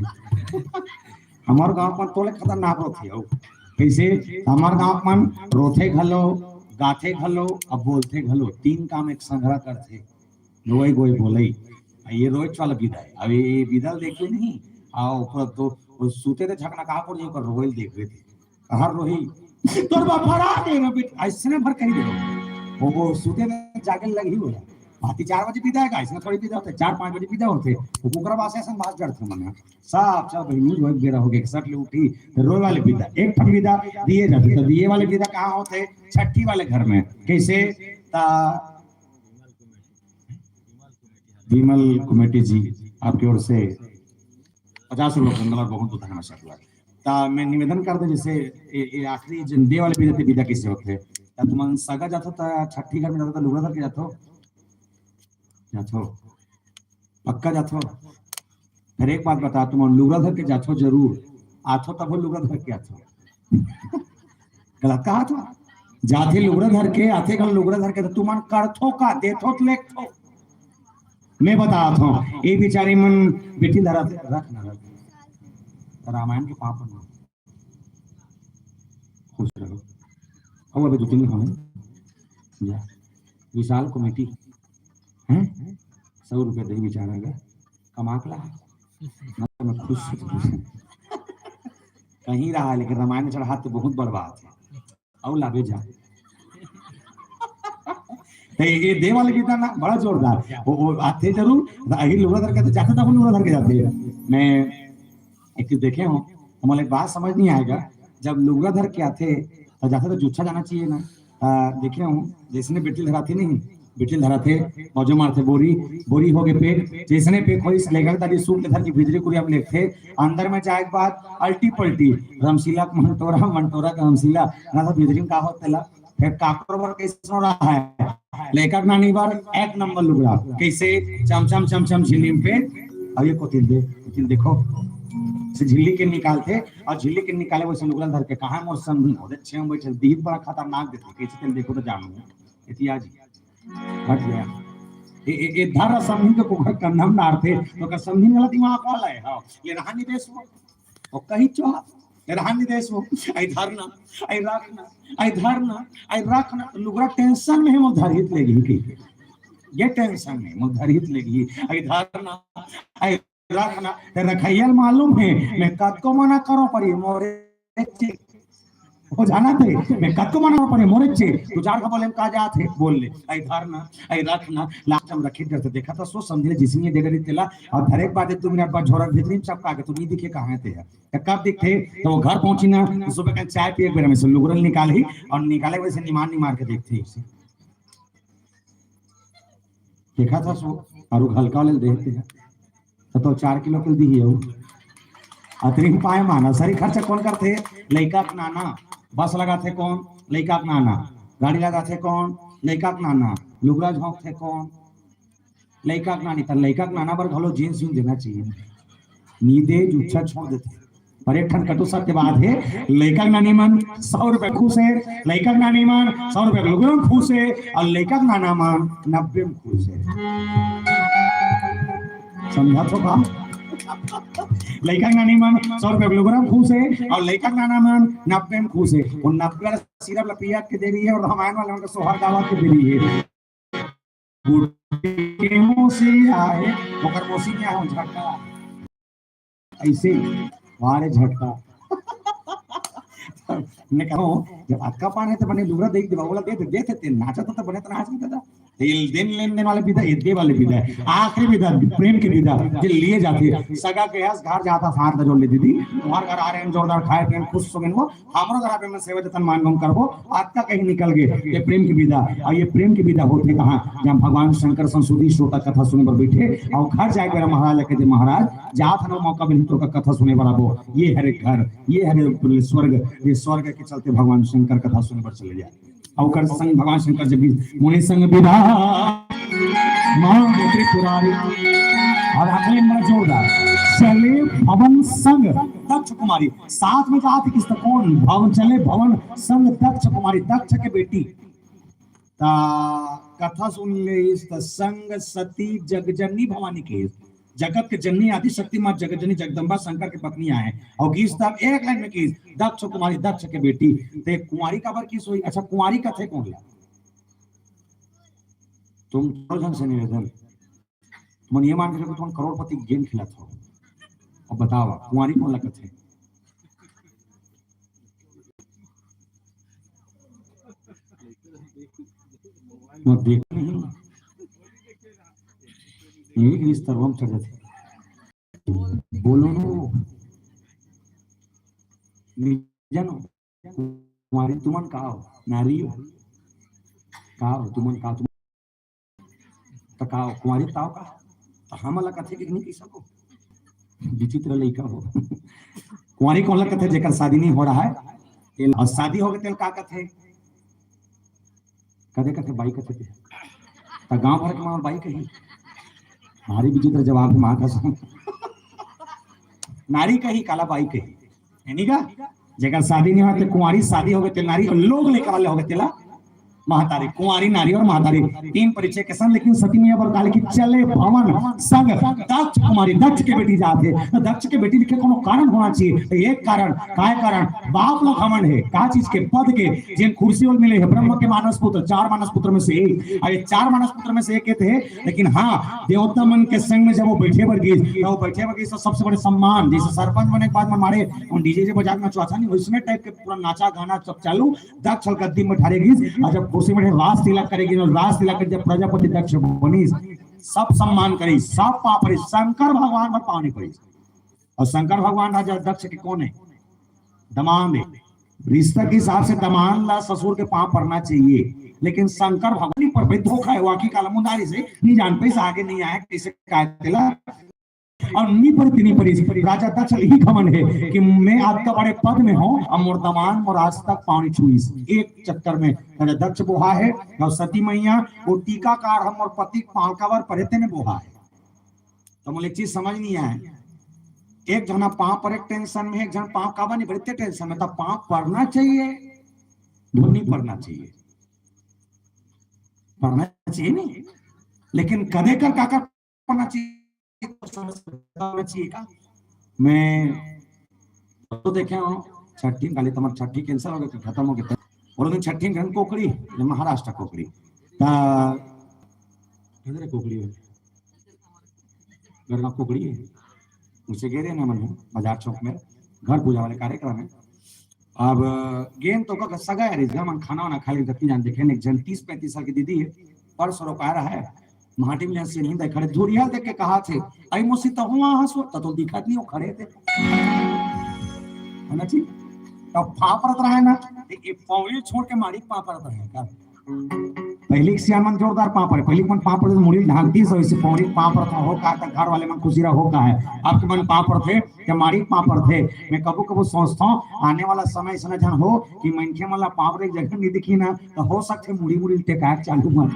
हमारे गांव में तोले खतरनाक रोथे हो। कइसे? हमारे गांव में रोथे घलो, गाथे घलो, अब बोलथे घलो, तीन काम एक संघरा करथे। रोई गोई बोलई। आ ये रोज वाला बिदा है। अब ये, ये बिदा देखे नहीं? आओ, ऊपर तो वो सूते थे, झकना कहाँ पर जो कर रोई देख रहे थे। हर रोही, "तोर बाप हरा दे ना बेट", ऐसने भर कही दे। वो, वो सूते में जागे लगी हो जाए। राती चार बजे बिदा है, ऐसने थोड़ी बिदा होते, चार पाँच बजे बिदा होते। वो कुकरा बासे ऐसा बात करते मन। साफ, साफ भाई, न्यूज़ वही बेरा हो गया, सट ले उठी, तो रोए वाले बिदा। एक ठन बिदा दिए जाते, तो दिए वाले बिदा कहाँ होते? छठी वाले घर में। कइसे? ता विमल कुमेटी जी, आपकी ओर से पचास रुपये का धन्यवाद, बहुत बहुत धन्यवाद सर। ता मैं निवेदन कर दे, जैसे ये, ये आखिरी जन दे वाले बिदा ते बिदा कइसे होथे? ता तुमन सगा जाथो, ता छठी घर में जाथो, ता लुगड़ा धर के जाथो, जाथो, पक्का जाथो। फिर एक बात बता, तुमन लुगड़ा धर के जाथो जरूर, आथो तब लुगड़ा धर के आथो। गलत कहा था। जाथे लुगड़ा धर के, आथे घलो लुगड़ा धर के, तो तुमन करथो का, देथो तो लेखथो। मैं बतात हूँ, ये बिचारी मन बेटी धरा थे, रख ना, रख। रामायण के पाँव पड़ना। खुश रहो। अब अभी दो तीन हो हैं। या, विशाल कमेटी, हैं? सौ रुपये दे बेचारा का, कमा के ला। मैं खुश हूँ। कहीं रहा, लेकिन रामायण चढ़ा तो बहुत बड़ बात है। अउ लाबे जा। तो ये दे वाले गीता ना बड़ा जोरदार। वो, वो आथे जरूर, अही लुगड़ा धर के तो जाथे, तब लुगड़ा धर के जाथे। मैं एक चीज देखे हूँ, हमारे एक बात समझ नहीं आएगा, जब लुगड़ा धर के आथे, तो जाथे तो जुच्छा जाना चाहिए ना। आ, देखे हूँ, जैसे ने बेटी धराथे नहीं, बेटी धराथे, बाजू मारथे बोरी, बोरी हो गए पेक, जैसने पेक होइस, लेकर तारी सूट के धर के भीतरी कुरिया में लेगथे, अंदर में जाए के बाद अल्टी पल्टी, रमशीला के मंटोरा, मंटोरा के रमशीला, ना तो भीतरी में का होत तेला, फिर काकरो बर कैसे रहा है, लेकर नानी बर एक नंबर लुगड़ा, कैसे चमचम चमचम झिल्ली में पेक, अब ये कोतिल दे, कोतिल देखो, से झिल्ली के निकालथे, और झिल्ली के निकाले वैसे लुगड़ा धर के, कहाँ मोर समधी, ओदे छे में बैठल, दीप बड़ा खतरनाक देथे, कैसे तेल देखो तो जानू, इतिहास हट गया। ए, ए, ए धर समधी के कोखर कंधा में डारथे, तो का समधी वाला दिमाग वाला है, हाँ, ये रहा नहीं देश वो। और कहीं चो, ये रहा नहीं देश वो, आई धरना, आई रखना, आई धरना, आई रखना, तो लुगड़ा टेंशन में है, वो धरहित लेगी कहीं। ये टेंशन में, वो धरहित लेगी, आई धरना, आई रखना, ते रखैया ल मालूम है, मैं कतको मना करो पर ये मोरे चे। वो जाना थे, मैं कतको मना करो पर ये मोरे चे। तू चार का बोले, "का जात है?" बोल ले, "आई धरना, आई रखना।" लास्ट में रखे डर से देखा था, सोच समझे, जिसने ये दे डरी तेला, और धरे के बाद दो मिनट बाद झोरा भीतरी में चपका के, "तू नहीं दिखे, कहाँ है ते है?" तो कब दिखते? तो वो घर पहुंची ना, तो सुबह का चाय पिए के बेरा में से लुगरल निकाल ही, और निकाले वैसे निमान निमार के देखते ही उसे। देखा था सो, और वो हल्का वाले देते हैं। तो, तो चार किलो के दी है वो। अतरी पाए माना, सारी खर्चा कौन करथे? लइका के नाना। बस लगाथे कौन? लइका के नाना। गाड़ी लगाथे कौन? लइका के नाना। लुगरा झोंकथे कौन? लइका के नानी। त लइका के नाना बर घलो जींस वींस देना चाहिए। नी दे, जुच्छा छोड़ देथे। पर एक ठन कटु सत्य बात है, लइका के नानी मन सौ रुपए खुश है, लइका के नानी मन सौ रुपए के लुगरा में खुश है, और लइका के नाना मन नब्बे में खुश है। समझा तो का? लइका के नानी मन सौ रुपए के लुगरा में खुश है, और लइका के नाना मन नब्बे में खुश है। वो नब्बे वाला सिरप ला पिया के दे रही है, और रामायण वाले मन के सोहर गावा के दे रही है। गुटके मौसी आए, ओकर मौसी क्या हो, झटका। ऐसे, वारे झटका। मैं कहूँ, जब अतका पान हे त बने लुगरा देख देवा, ओला दे दे, दे दे, नाचत त बने त नाच नहीं दादा। तेल देन लेन देन वाले विधा, ये दे वाले विधा है। आखिरी विधा, प्रेम के विधा, जे लिए जाथे। सगा के हस घर जाता साथ ल जोड़ ले दीदी, तुम्हार घर आ रहे हैं जोरदार, खाए पिए खुश हो गए वो, हमरो घर पे में सेवा जतन मान गम करबो, अतका कहीं निकल गए, ये प्रेम के विधा। और ये प्रेम के विधा होथे कहाँ? जहाँ भगवान शंकर संसुदी श्रोता कथा सुने बर बैठे और घर जाए बेरा महाराज ल कथे, महाराज जात हन, मौका मिलही तो का कथा सुने बर आबो। ये हरे घर, ये हरे स्वर्ग, ये स्वर्ग के चलते भगवान शंकर कथा सुने बर चले जाए। और ओकर संग भगवान शंकर जब भी मुनि संग विदा मांग त्रिपुरारी। अब आखिरी में जोरदार, चले भवन संग दक्ष कुमारी, साथ में जात किस त कौन? भवन, चले भवन संग दक्ष कुमारी, दक्ष के बेटी। ता कथा सुन ले इस त संग सती जगजननी भवानी के, जगत के जननी आदि शक्ति माँ जगजननी जगदम्बा शंकर के पत्नी आए। और गीस तब एक लाइन में गीस, दक्ष कुमारी, दक्ष के बेटी। ते कुंवारी काबर गीस होही? अच्छा, कुंवारी कथे कौन ला? तुम करोड़ झन से निवेदन, तुमन ये मान के चलो, तुमन करोड़पति गेम खेलत हो। अब बताओ, कुंवारी कौन ला कथे? मैं देख नहीं, ये इस तरह हम चढ़े थे। बोलो नो, नहीं जानो, कुंवारी तुमन का हो, नारी हो, का हो तुमन का, तुम त का हो, कुंवारी ताव का? त हमन ला कथे कि नहीं कह सको, विचित्र लइका हो। कुंवारी कौन ला कथे? जेकर शादी नहीं हो रहा है, तेल, और शादी हो गए तेल का कथे? कदे कथे बाई कथे ते। त गांव भर के मां बाई कही। भारी विचित्र जवाब है मां का सुन। नारी कही, काला बाई कही। है नी का? जेकर शादी नहीं होते कुंवारी, शादी हो गए ते नारी, और लोग लेकर वाले हो गए तेला महतारी, कुंवारी, नारी और महतारी, तीन परिचय के संग। लेकिन सती मैया बर काले कि चले भवन संग दक्ष कुमारी, दक्ष के बेटी जात हे। तो दक्ष के बेटी लिखे कोनो कारण होना चाहिए। तो एक कारण, काय कारण? बाप ला घमंड है, का चीज के? पद के। जिन कुर्सी ओला मिले है ब्रह्म के मानस पुत्र, चार मानस पुत्र में से एक। अब ये चार मानस पुत्र में से एक थे, लेकिन हाँ, देवता मन के संग में जब वो बैठे बर गीस, तो वो बैठे बर गीस तो सबसे बड़े सम्मान, जैसे सरपंच बने के बाद मन मारे, उन डीजे जे बजा के नचवाथा नहीं, वैसने टाइप के पूरा नाचा गाना सब चालू। दक्ष ल गद्दी में ठारे गीस, और जब कुर्सी में राज तिलक करे गीस, राज तिलक के जब प्रजापति दक्ष बनीस, सब सम्मान करीस, सब पाँव परीस, शंकर भगवान बर पाँव नहीं परीस। और शंकर भगवान राजा दक्ष के कौन है? दमांद है। रिश्ता के हिसाब से दमांद ला ससुर के पाँव पड़ना चाहिए, लेकिन शंकर भगवान नहीं पर धोखा है, वाकी काला मुंदारी से नहीं जान पाइस, आगे नहीं आया, कैसे काय तेला। और नी पर, नी पर, राजा दक्ष ल ही घमंड है कि मैं अतका बड़े पद में हूँ, अब मोर दमांद मोर आज तक पाँव नहीं छुईस। एक चक्कर में राजा दक्ष बोहा है, और सती मैया वो टीकाकार हम और पति के पाँव काबर परे तेने बोहा है। तो मोला एक चीज समझ नहीं आए, एक जना पाँव परे के टेंशन में, एक जना पाँव काबर नहीं परे ते टेंशन में। तो पाँव पड़ना चाहिए, धुन नहीं पड़ना चाहिए, पड़ना चाहिए नहीं, लेकिन कदे कर का कर पड़ना चाहिए, तो समझ होना चाहिए का। मैं तो देखे हूँ छठी, काली तुम्हार छठी कैंसिल हो गया, खत्म हो गया। और दिन छठी में कोकड़ी, ये महाराष्ट्र कोकड़ी, ता किधर है कोकड़ी? गरगा कोकड़ी है, उसे गे रहे ना मन, बाजार चौक में घर पूजा वाले कार्यक्रम है। अब गेन तो का सगा है, रिजगा मन खाना वाना खा लेके जतनी जान देखे, एक जन तीस पैंतीस साल की दीदी है, परसों रोका रहा है, माटी में जैसे नहीं देख खड़े, धुरिया देख के कहा थे, "आई मौसी तो हुआ हंसो, तो, तो दिखत नहीं हो खड़े थे।" है ना जी? तो पाँव परत रहा है ना, ये पौड़ी छोड़ के मारी पाँव परत रहा है का? पहली के सियान मन जोरदार पाँव परे, पहली के मन पाँव परे तो मुड़ी ढांकती सो, इसे पौड़ी पाँव परत हो का, तो घर वाले मन खुशी रहो का है, आपके मन पाँव परत हे, जब मारी पाँव परत हे। मैं कबो कबो सोचता हूँ, आने वाला समय ऐसा जन हो कि मनखे मन ला पाँव परे एक जगह नहीं दिखी ना, तो हो सकते मुड़ी मुड़ी टेकाए चालू मत।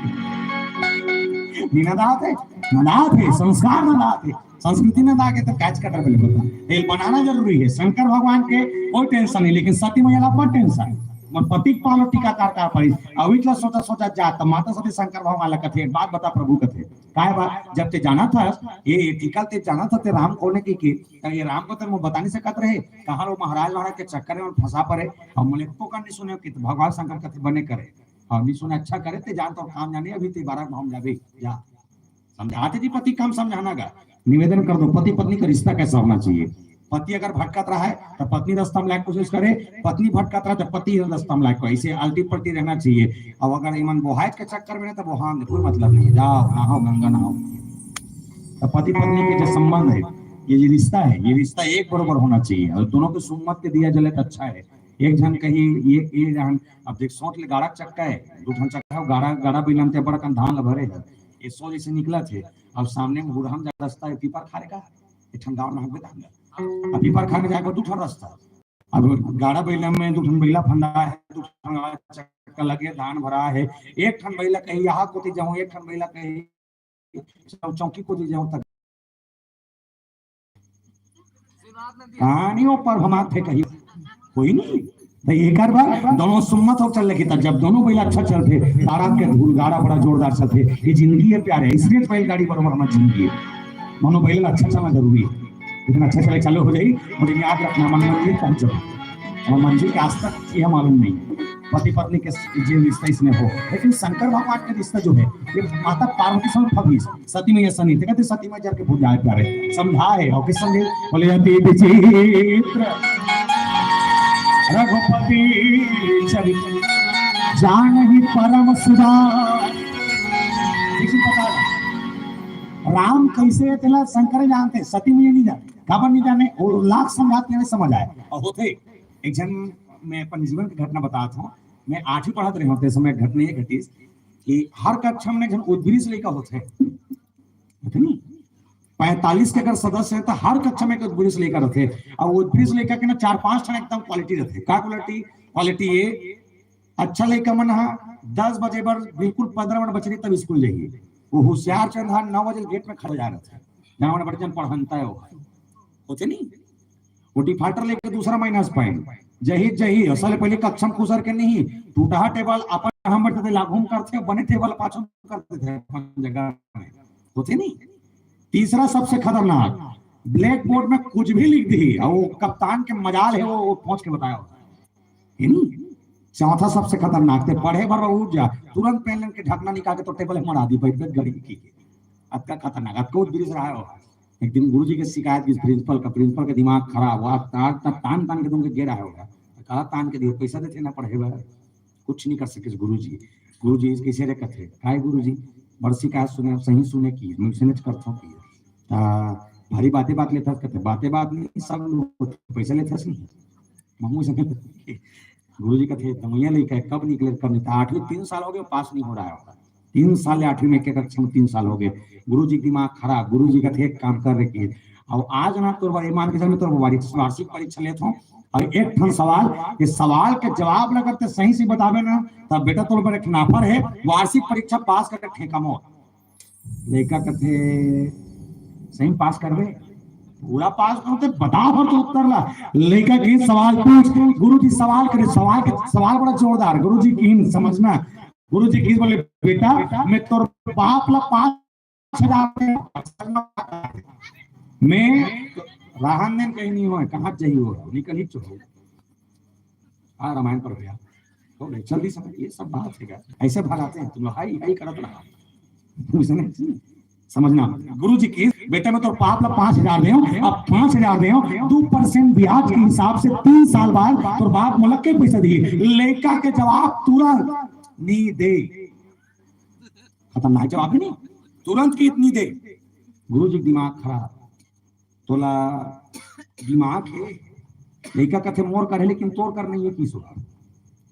नहीं नदात है, नदात है, संस्कार नदात है, संस्कृति नदा के तो कैच कटर बोले बता। तेल बनाना जरूरी है। शंकर भगवान के कोई टेंशन नहीं, लेकिन सती मैया ला बड़ टेंशन। मोर पति के पाँव टीका कार कार पड़ी। अवित ला सोचा सोचा जा, तो माता सती शंकर भगवान ला कथे, "एक बात बता प्रभु," कथे, "काय बात?" "जब ते जाना था, ये, ये टीका ते जाना था, ते राम कोने की, की, तो ये राम को ते मैं बता नहीं सकत रहे, कहाँ लो महाराज महाराज के चक्कर में फंसा पड़े, और मुझे को कर नहीं सुने कि तो भगवान शंकर कथे बने करे, और नहीं सुने अच्छा करे, ते जान तो काम जाने, अभी ते बारह घूम जाबे, जा।" समझाते जी पति कम समझाना का, निवेदन कर दो, पति पत्नी का रिश्ता कैसा होना चाहिए। पति अगर भटकत रहा है तो पत्नी रास्ता में लाए के कोशिश करे, पत्नी भटकत रहा तो पति रास्ता में लाए के, ऐसे अल्टी पल्टी रहना चाहिए। अब अगर इमन बोहायत के चक्कर में ना, तो बोहान कोई मतलब नहीं, जाओ नहाओ, गंगा नहाओ। तो पति पत्नी के जो संबंध है, ये जो रिश्ता है, ये रिश्ता एक बरोबर होना चाहिए और दोनों के सुम्मत के दिया जले तो अच्छा है। एक जन कहीं ये, ये जन, अब देख, सोच ले, गाड़ा चक्का है, दू ठन चक्का है, गाड़ा, गाड़ा बिलन ते बड़कन धान ल भरे है, ये सो जैसे निकला थे, अब सामने में हुरहम जा रास्ता है, पीपर खारे का, एक ठन गाँव नहक बेटा, अब पीपर खारे जाके दू ठन रास्ता, अब गाड़ा बैला में दू ठन बैला फंदा है, दू ठन गाड़ा चक्का लगे, धान भरा है, एक ठन बैला कहीं यहाँ कोती जाऊँ, एक ठन बैला कहीं चौ-, चौकी कोती जाऊँ तक कहानी हो पर हम आते कही कोई नहीं। तो एक बार दोनों सुम्मत हो चल लगी, तब जब दोनों बैल अच्छा चलते, तारा के धूल गाड़ा बड़ा जोरदार चलते। ये जिंदगी है प्यारे, इसलिए तो बैलगाड़ी बरोबर हमारी जिंदगी है। दोनों बैल अच्छा चलना जरूरी है, लेकिन अच्छा चले चालू हो जाए, मुझे याद रखना, मन मंदिर पहुंच जाओ और मंजिल के आज तक ये मालूम नहीं। पति पत्नी के जो रिश्ता इसमें हो, लेकिन शंकर भगवान का रिश्ता जो है, ये माता पार्वती से फबीस सती मैया सनी, देखते सती मैया जर के भूल जाए प्यारे, समझा है और किस समझे? बोले अति विचित्र रघुपति चरित्र, जान ही परम सुधार। देखिए, पता है, राम कैसे है, तेला शंकर जानते, सती मैया नहीं जाने, काबर नहीं जाने, और लाख समझाते हैं, समझ आए। और होते, एक जन, मैं अपन जीवन की घटना बताता हूँ। मैं आठवीं पढ़त रहे होते समय घटना ये घटिस कि हर कक्षा में एक जन उद्वृष लइका होते, होते नहीं? पैंतालीस के अगर सदस्य है तो हर कक्षा में एक उद्वृष लइका रहते, और उद्वृष लइका के ना चार पांच ठन एकदम क्वालिटी रहते। का क्वालिटी? क्वालिटी ये, अच्छा लइका मन हा दस बजे बर बिल्कुल पंद्रह मिनट बचे रही तब स्कूल जाइए, वो होशियार चंद हा नौ बजे गेट में खड़ा जा रहते, जहाँ बड़े जन पढ़नता है वो, होते नहीं? वो डिफाल्टर लेके दूसरा माइनस पॉइंट, जही जही असल पहले कक्षा में खुसर के नहीं, टूटहा टेबल अपन हम बैठते थे, लागू में करते, बने टेबल पाछू कर देते अपन जगह में, होते नहीं? तीसरा सबसे खतरनाक, ब्लैक बोर्ड में कुछ भी लिख दी और वो कप्तान के मजाल है, वो, वो पहुंच के बताया होता है, है नहीं? चौथा सबसे खतरनाक, ते पढ़े बर उठ जा, तुरंत पेन लेन के ढकना निकाल के तो टेबल में मरा दी, बैठ बैठ गड़ी की के। अतका खतरनाक, अतका उद्वृष रहा हो। एक दिन गुरुजी के शिकायत की प्रिंसिपल का, प्रिंसिपल का दिमाग खराब हुआ, तान तान, तान के तुमके गिरा होगा। कहा तान के दियो, पैसा देते ना पढ़े बर, कुछ नहीं कर सके गुरुजी। गुरुजी कैसे रे कथे, काय गुरुजी, बड़ शिकायत सुने, सही सुने की, मैं सुने करता हूँ की। आ, भारी बातें बात लेता कथे, बातें बात नहीं, सब लोग पैसा लेता नहीं। महमू से गुरुजी कथे, दमैया लइका है, कब निकले, कब निकले? आठवीं तीन साल हो गए, पास नहीं हो रहा है। तीन साल या आठवीं में के कक्षा में तीन साल हो गए। गुरुजी के दिमाग खराब, गुरुजी कथे, एक काम कर रहे कि, अब आज ना तोर बार ईमान के सामने तोर वार्षिक, वार्षिक परीक्षा लेत हो, और एक ठन सवाल, ये सवाल के जवाब ल करते सही से बतावे ना, तब बेटा तोर पर एक ठन offer है, वार्षिक परीक्षा पास करके ठेका मोर। लइका कथे, "सही पास करबे?" "पूरा पास करते, बता भर तो उत्तर ला।" लइका के सवाल पूछ, गुरुजी सवाल करे, सवाल के, सवाल बड़ा जोरदार, गुरुजी की समझना। गुरुजी की बोले, "बेटा, मैं तोर बाप ला पास मैं राहन देन कहीं नहीं हुआ, कहाँ जाइए हो, निकल ही चुके।" हाँ, रामायण पर भैया, हो गए, जल्दी समझ, ये सब बात है क्या? ऐसे भगाते हैं तुम लोग, हाई, हाई करत रहा। समझना, गुरु जी की, "बेटा, मैं तोर बाप ला पाँच हजार दे हूँ, अब पाँच हजार दे हूँ, दो परसेंट ब्याज के हिसाब से तीन साल बाद तोर बाप मोला के पैसा दिए।" लइका के जवाब तुरंत, "नी दे।" खतरनाक जवाब है नहीं, तुरंत की इतनी दे। गुरु जी दिमाग खराब, तोला दिमाग है? लइका कथे, "मोर कर है, लेकिन तोर कर नहीं है।" की सुना,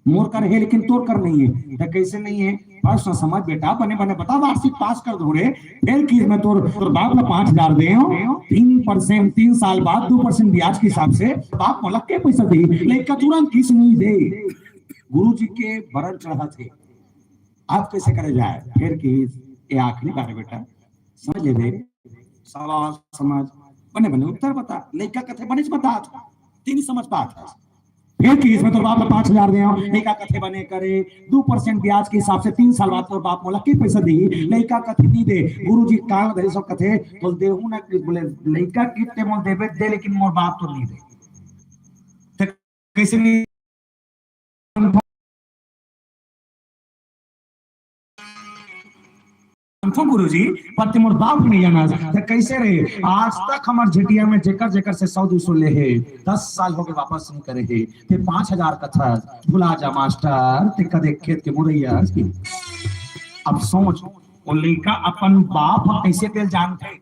"मोर कर है, लेकिन तोर कर नहीं है।" तो कैसे नहीं है? प्रश्न समझ बेटा, बने बने बता, वार्षिक पास कर दो रे। फिर की मैं तोर, तोर बाप ला पाँच हजार दे हूँ, तीन परसेंट, तीन साल बाद दो परसेंट ब्याज के हिसाब से बाप मोला के पैसा दे। लइका तुरंत किस नहीं दे। गुरु जी के बरन चढ़ा थे, आप कैसे करे जाए? फिर की ये आखिरी बार है बेटा, समझ ले रे, सवाल समझ, बने बने उत्तर बता। लइका कथे बने बता, तीन ही समझ बात है। फिर की इसमें तोर बाप ला पाँच हजार दे हूँ, लइका कथे बने करे, दो परसेंट ब्याज के हिसाब से तीन साल बाद तोर बाप मोला के पैसा दी? लइका कथे नहीं दे। गुरु जी कान धरे सब कथे, बोल देहू ना, बोले, "लइका कितने मोल देबे दे, लेकिन मोर बाप तो नहीं दे।" तो कैसे नहीं? जानथों गुरुजी, पर ते मोर बाप नहीं जानस। ते कैसे रे? आज तक हमर झिटिया में जेकर जेकर से सौ दो सौ ले हे, दस साल हो गए वापस नहीं करे हे। ते पाँच हजार कथस, भुला जा मास्टर, ते कदे खेत के मुरैया। अब सोच, वो लइका अपन बाप ह कैसे तेल जानथे?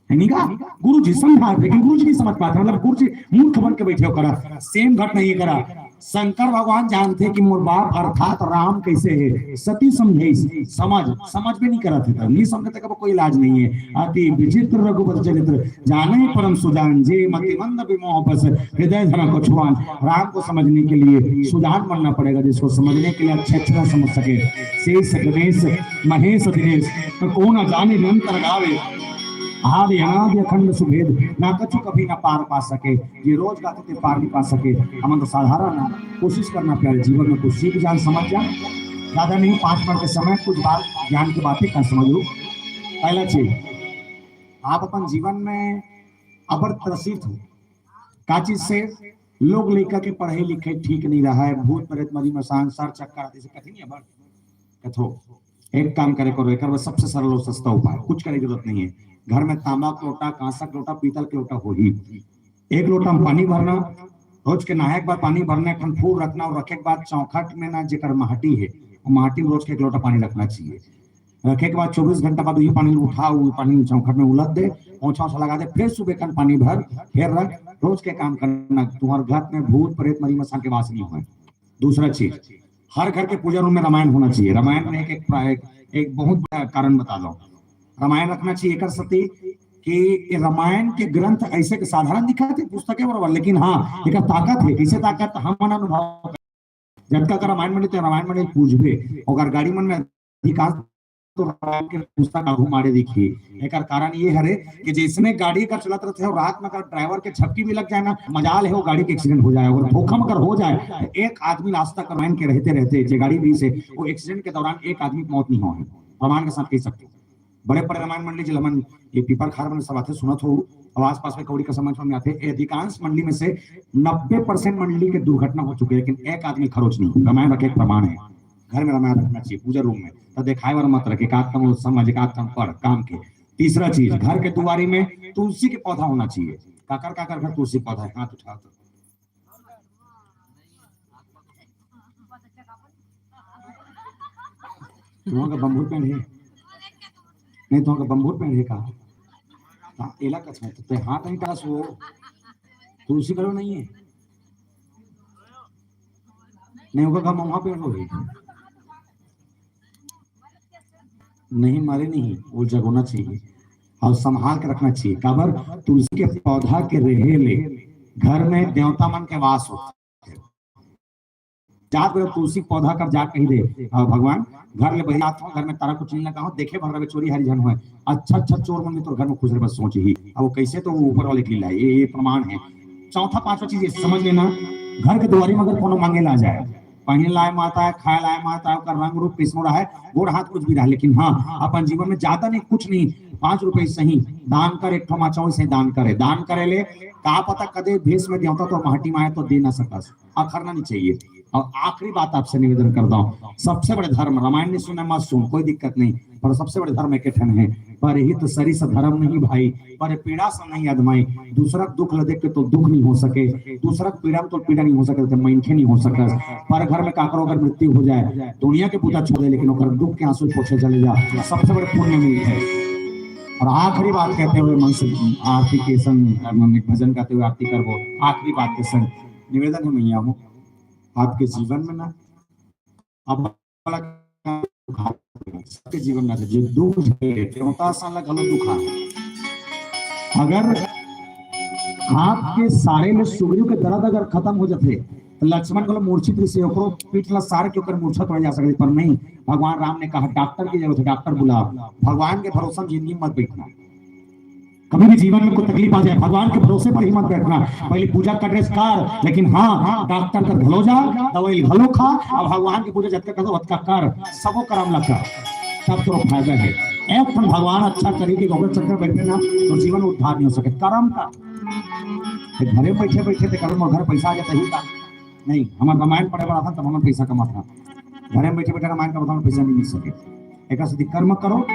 है नहीं का? गुरुजी समझा, लेकिन गुरुजी नहीं समझ पाते। मतलब गुरुजी मूर्ख बन के बैठे हो करा, सेम घट नहीं करा। शंकर भगवान जानथे कि मोर बाप अर्थात राम कैसे हे, सती समझे, समझ, समझ में नहीं करत हे, नहीं समझते, कब कोई इलाज नहीं है। अति विचित्र रघुपति चरित्र, जाने परम सुजान, जे मति मंद विमोह बस, हृदय धरा कछुआन। राम को समझने के लिए सुजान बनना पड़ेगा, जिसको समझने के लिए अच्छे अच्छे ना समझ सके। शेष गणेश महेश दिनेश, तो कौन जाने निरंतर गावे, आदि अनादि अखंड सुभेद, ना कछु कभी ना पार पा सके। ये रोज गाते थे, पार नहीं पा सके। हम तो साधारण हैं, कोशिश करना प्यारे, जीवन में कुछ सीख जान, समझ जान। ज्यादा नहीं, पाँच मिनट के समय कुछ बात ज्ञान की बातें कर समझ लो। पहला चीज, आप अपन जीवन में अबर त्रसित हो। का चीज से? लोग लइका के पढ़े लिखे ठीक नहीं रहा है, भूत प्रेत मरी मसान सर चक्कर आते से कथी नहीं है बड़ कथो। एक काम करे करो, एक सबसे सरल और सस्ता उपाय, कुछ करे जरूरत नहीं है। घर में तांबा के लोटा, कांसा के लोटा, पीतल के लोटा हो ही, एक लोटा में पानी भरना, रोज के नहाए के बाद पानी भरना, एक ठन फूल रखना और रखे के बाद चौखट में ना जेकर माटी है, वो माटी में रोज के एक लोटा पानी रखना चाहिए। रखे के बाद चौबीस घंटा बाद वही पानी उठा, वही पानी चौखट में उलट दे, पोछा ओछा लगा दे, फिर सुबह कन पानी भर, फिर रख। रोज के काम करना, तुम्हारे घर में भूत प्रेत मरी मसान के वास नहीं होए। दूसरा चीज, हर घर के पूजा रूम में रामायण होना चाहिए। रामायण में एक, एक, एक, एक बहुत बड़ा कारण बता दो, रामायण रखना चाहिए। एक सती कि ये रामायण के ग्रंथ ऐसे के साधारण दिखाते पुस्तक है बराबर, लेकिन हाँ, एक ताकत है। कैसे ताकत? हम मन अनुभव जतका कर रामायण मंडली, तो रामायण मंडली पूछबे, अगर गाड़ी मन में अधिकांश तो रामायण के पुस्तक आगू मारे दिखी। एकर कारण ये हरे कि जैसने गाड़ी अगर चलत रहते हो, रात में अगर ड्राइवर के झपकी भी लग जाए ना, मजाल है वो गाड़ी के एक्सीडेंट हो जाए। अगर धोखा में अगर हो जाए, तो एक आदमी आज तक रामायण के रहते रहते, जे गाड़ी भी से, वो एक्सीडेंट के दौरान एक आदमी की मौत नहीं हुआ है। प्रमाण के साथ कह सकते हो। बड़े बड़े रामायण मंडली, जिला मन ये पीपर खार मन सब आते सुनत हो, और आसपास में कौड़ी का समाज में आते, ये अधिकांश मंडली में से नब्बे परसेंट मंडली के दुर्घटना हो चुकी है, लेकिन एक आदमी खरोच नहीं। रामायण रखे एक प्रमाण है। घर में रामायण रखना चाहिए, पूजा रूम में। तो दिखाए वाला मत रखे, एक आध कम समझ, एक आध कम पढ़, काम के। तीसरा चीज, घर के दुआरी में तुलसी के पौधा होना चाहिए। काकर काकर घर तुलसी पौधा है, हाथ उठाओ तो। तुमका बम्बूर पेड़ है? नहीं, तुमका बम्बूर पेड़ है का? हाँ, एला कछा, तो ते हाथ नहीं टास वो। तुलसी करो नहीं है? नहीं होगा, हम वहाँ पेड़ होगी। नहीं, मारे नहीं, वो जगोना चाहिए और संभाल के रखना चाहिए। काबर? तुलसी के पौधा के रहे ले घर में देवता मन के वास होता है। जात बेरा तुलसी पौधा कर जा कही दे, "हाँ भगवान, घर ले बहिर आत हूँ, घर में तारा कुछ नहीं लगा हो, देखे भर रहे चोरी हरी झन होए, अच्छा अच्छा चोर मन भी तोर घर में खुश रहे, बस सोच ही।" अब वो कैसे, तो वो ऊपर वाले की लीला है, ये, ये प्रमाण है। चौथा पांचवा चीज ये समझ लेना, घर के दुआरी में अगर कोनो मांगे ला जाए, पहने लाए माता है, खाए लाए माता है, ओकर रंग रूप किसनो रहा है, गोड़ हाथ कुछ भी रहा, लेकिन हाँ, अपन जीवन में ज्यादा नहीं, कुछ नहीं, पांच रुपए सही दान करे, एक ठो माचौल से दान करे, दान करे ले, का पता कदे भेष में देवता तो माटी में आए तो दे ना सकस, अखरना नहीं चाहिए। और आखिरी बात आपसे निवेदन करता हूँ, सबसे बड़े धर्म, रामायण नहीं सुने मत सुन, कोई दिक्कत नहीं, पर सबसे बड़े धर्म एक ठन है, परहित सरिस धर्म नहीं भाई, पर पीड़ा से नहीं अदमाई, दूसरा के दुख ल देख के तो दुख नहीं हो सके, दूसरा के पीड़ा में तो पीड़ा नहीं हो सके, तो मनखे नहीं हो सके। पर घर में काकरो अगर मृत्यु हो जाए, दुनिया के पूजा छोड़ दे, लेकिन ओकर दुख के आंसू पोछे चले जा, सबसे बड़े पुण्य मिलते हैं। और आखिरी बात कहते हुए मन से आरती के संग, एक भजन गाते हुए आरती करबो, आखिरी बात के संग निवेदन है मैया हो, आपके जीवन में ना, अब सबके जीवन में जो दुख है, देवता सा ला घलो दुख आए। अगर हाथ के सारे में सुगरीव के दर्द अगर खत्म हो जाते, तो लक्ष्मण को मूर्छित से ओकरो पीठ ला सार के ओकर मूर्छा पड़ जा सकते, पर नहीं, भगवान राम ने कहा, "डॉक्टर की जरूरत है, डॉक्टर बुलाओ।" भगवान के भरोसा में जिंदगी में मत बैठना। कभी भी जीवन में कोई तकलीफ आ जाए, भगवान के भरोसे पर ही मत बैठना। पहले पूजा का ड्रेस कर, लेकिन हाँ, डॉक्टर कर घलो जा, दवाई घलो खा, अब भगवान की पूजा जतका कर, ओतका कर, सबो करम ला कर, तब तो फायदा है। एक ठन भगवान अच्छा करे के गोबर चक्कर बैठे ना, तो जीवन उद्धार नहीं हो सके। करम का, ते घरे बैठे बैठे ते करम, घर पैसा आ जाता ही का? नहीं, हमार रामायण पढ़े वाला था, तब हमार पैसा कमात था। घरे में बैठे बैठे रामायण का बताओ, पैसा नहीं मिल सके। एक साथ कर्म करो,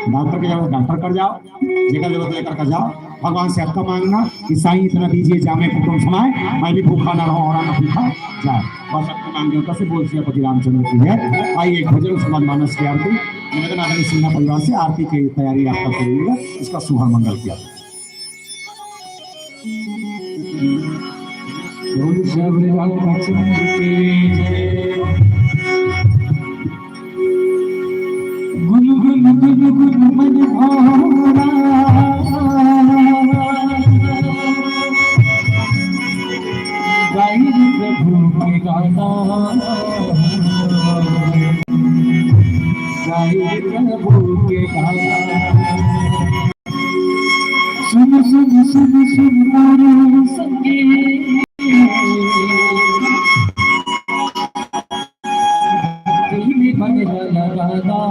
डॉक्टर के जाओ, डॉक्टर कर जाओ, जेकर जरूरत है, लेकर कर जाओ। भगवान से अतका मांगना कि साईं इतना दीजिए, जामे कुटुम समाए, मैं भी भूखा ना रहूं और ना भूखा जाए। बस अतका मांग देवता से बोल श्री पति रामचंद्र की है। आइए, एक भजन, उसके बाद मानस की आरती। निवेदन आदरणीय सिन्हा परिवार से आरती की तैयारी आप करते रहिएगा, इसका शुभ मंगल किया। बोल शबरी रामचंद्र की जय। गुनु गुनु गुनु गुनु मन भौरा, गाई रे प्रभु के गाना, गाई रे प्रभु के गाना। सुन सुन सुन सुन मोरे संगी, दिल में बजने लगा।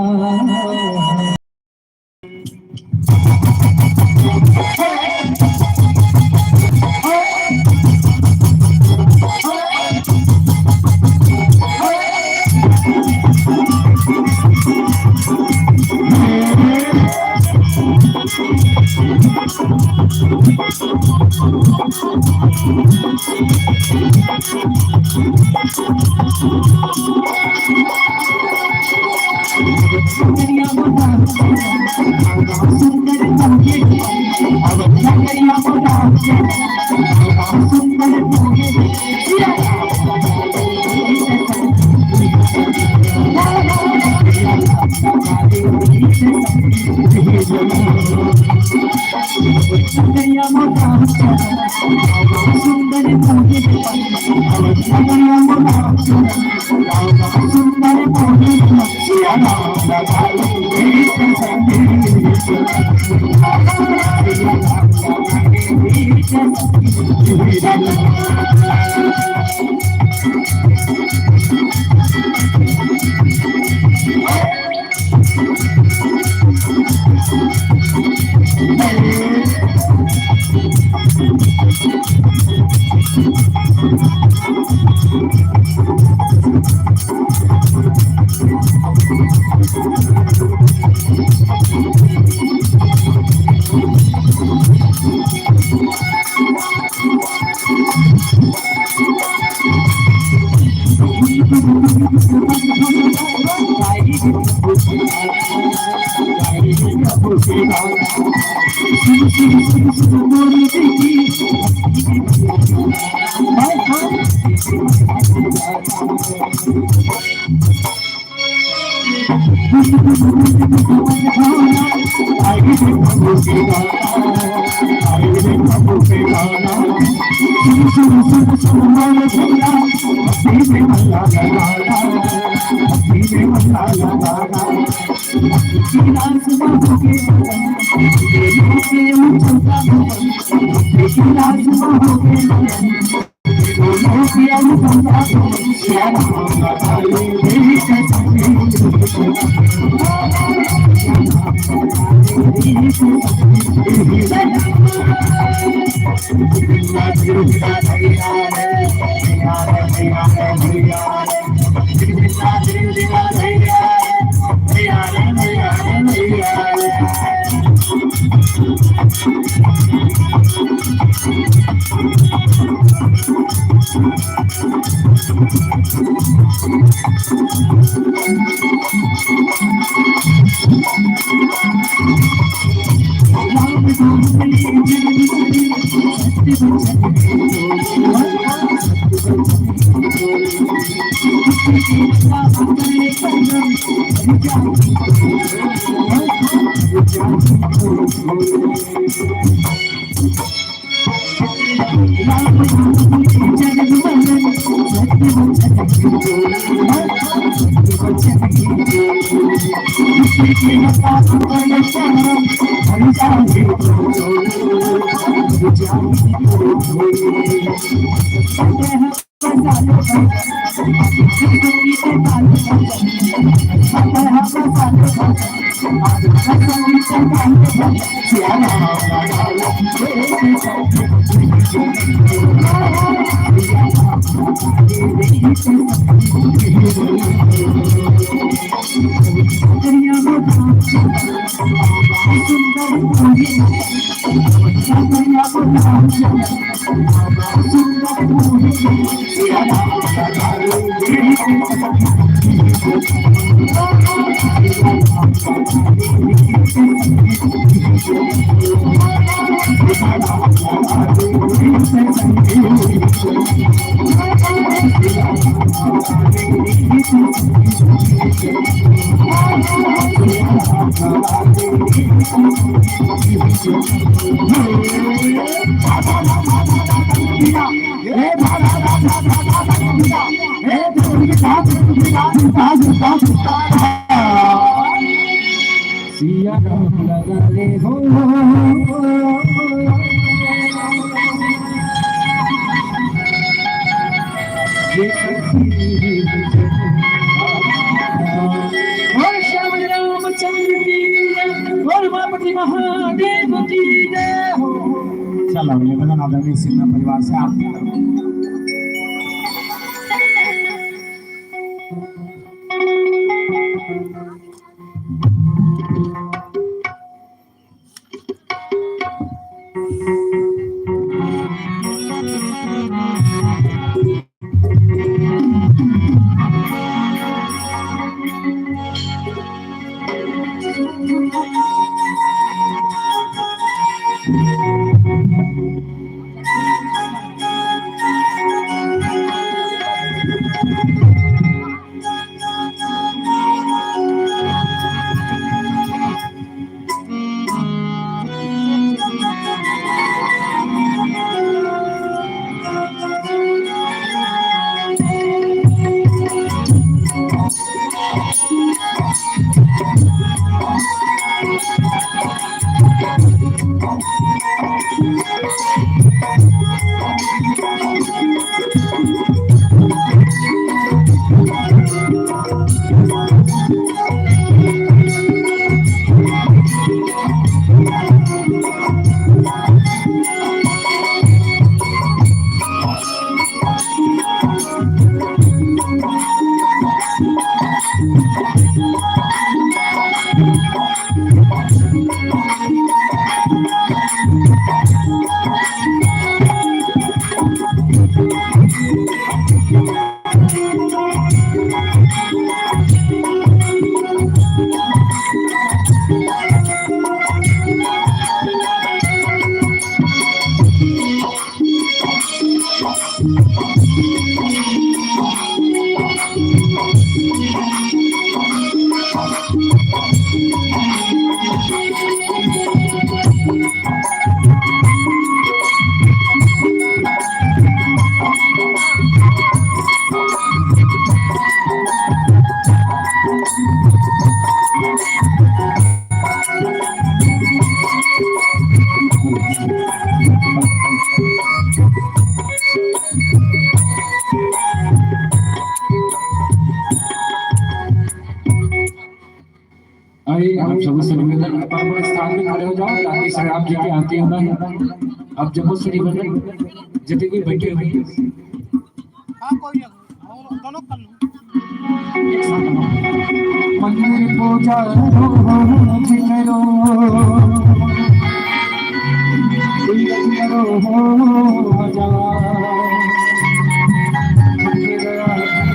श्याम रामचंद्र की जय, बोल उमापति महादेव की जय हो। चलो, ये भजन आदरणीय सिन्हा परिवार से आरती करो। अरे, आप सबसे निवेदन, अपन अपन स्थान में खड़े हो जाओ, ताकि श्री राम जी की आरती हो रही है। आप जब श्री निवेदन, जब कोई बैठे हुए हैं। हाँ, कोई नहीं, दोनों कर लो। एक साथ गाओ। मंदिर पूजा रोज करो, तीरथ करो हो हजार। मंदिर आरती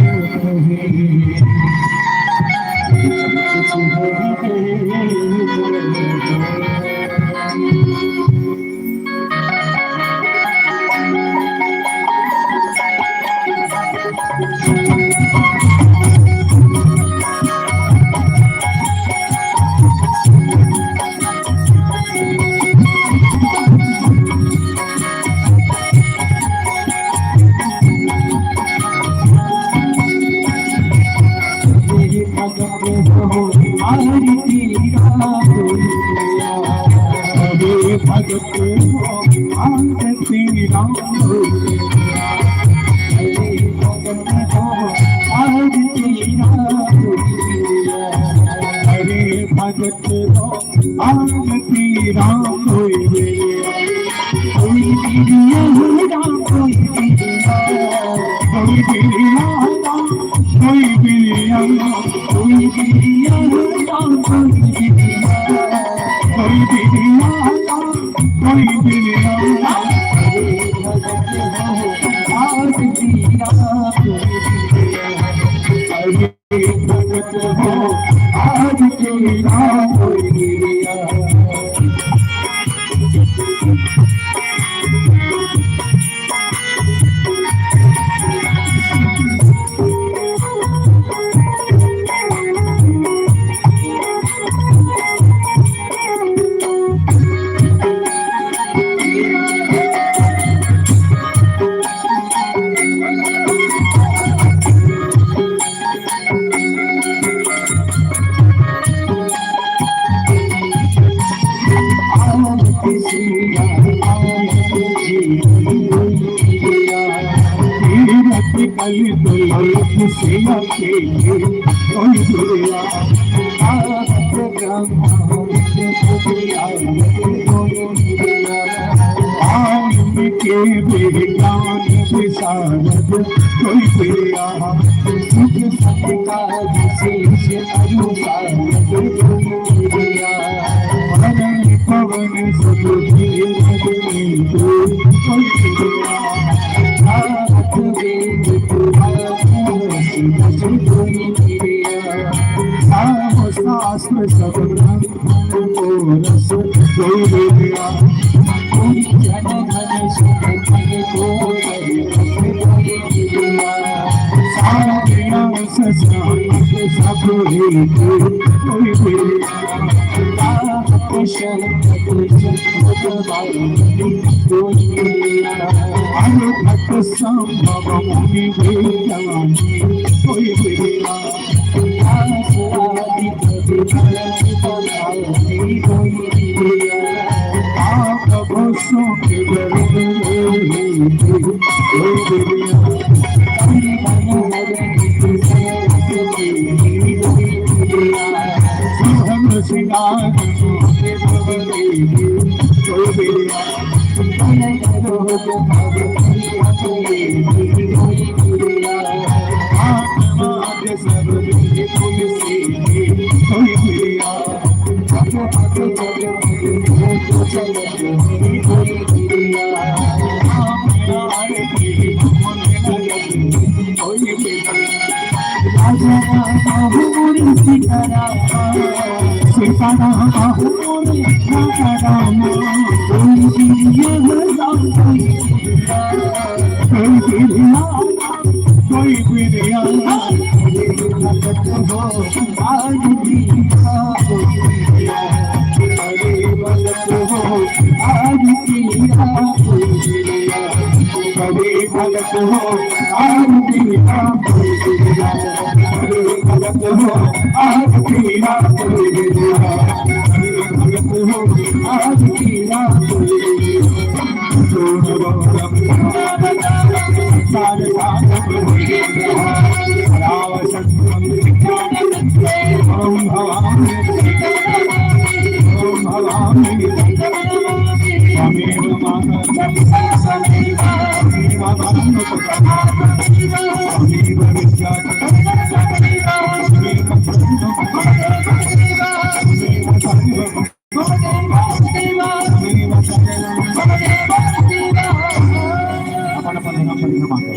अपन अपन धर्म परिक्रमा करो।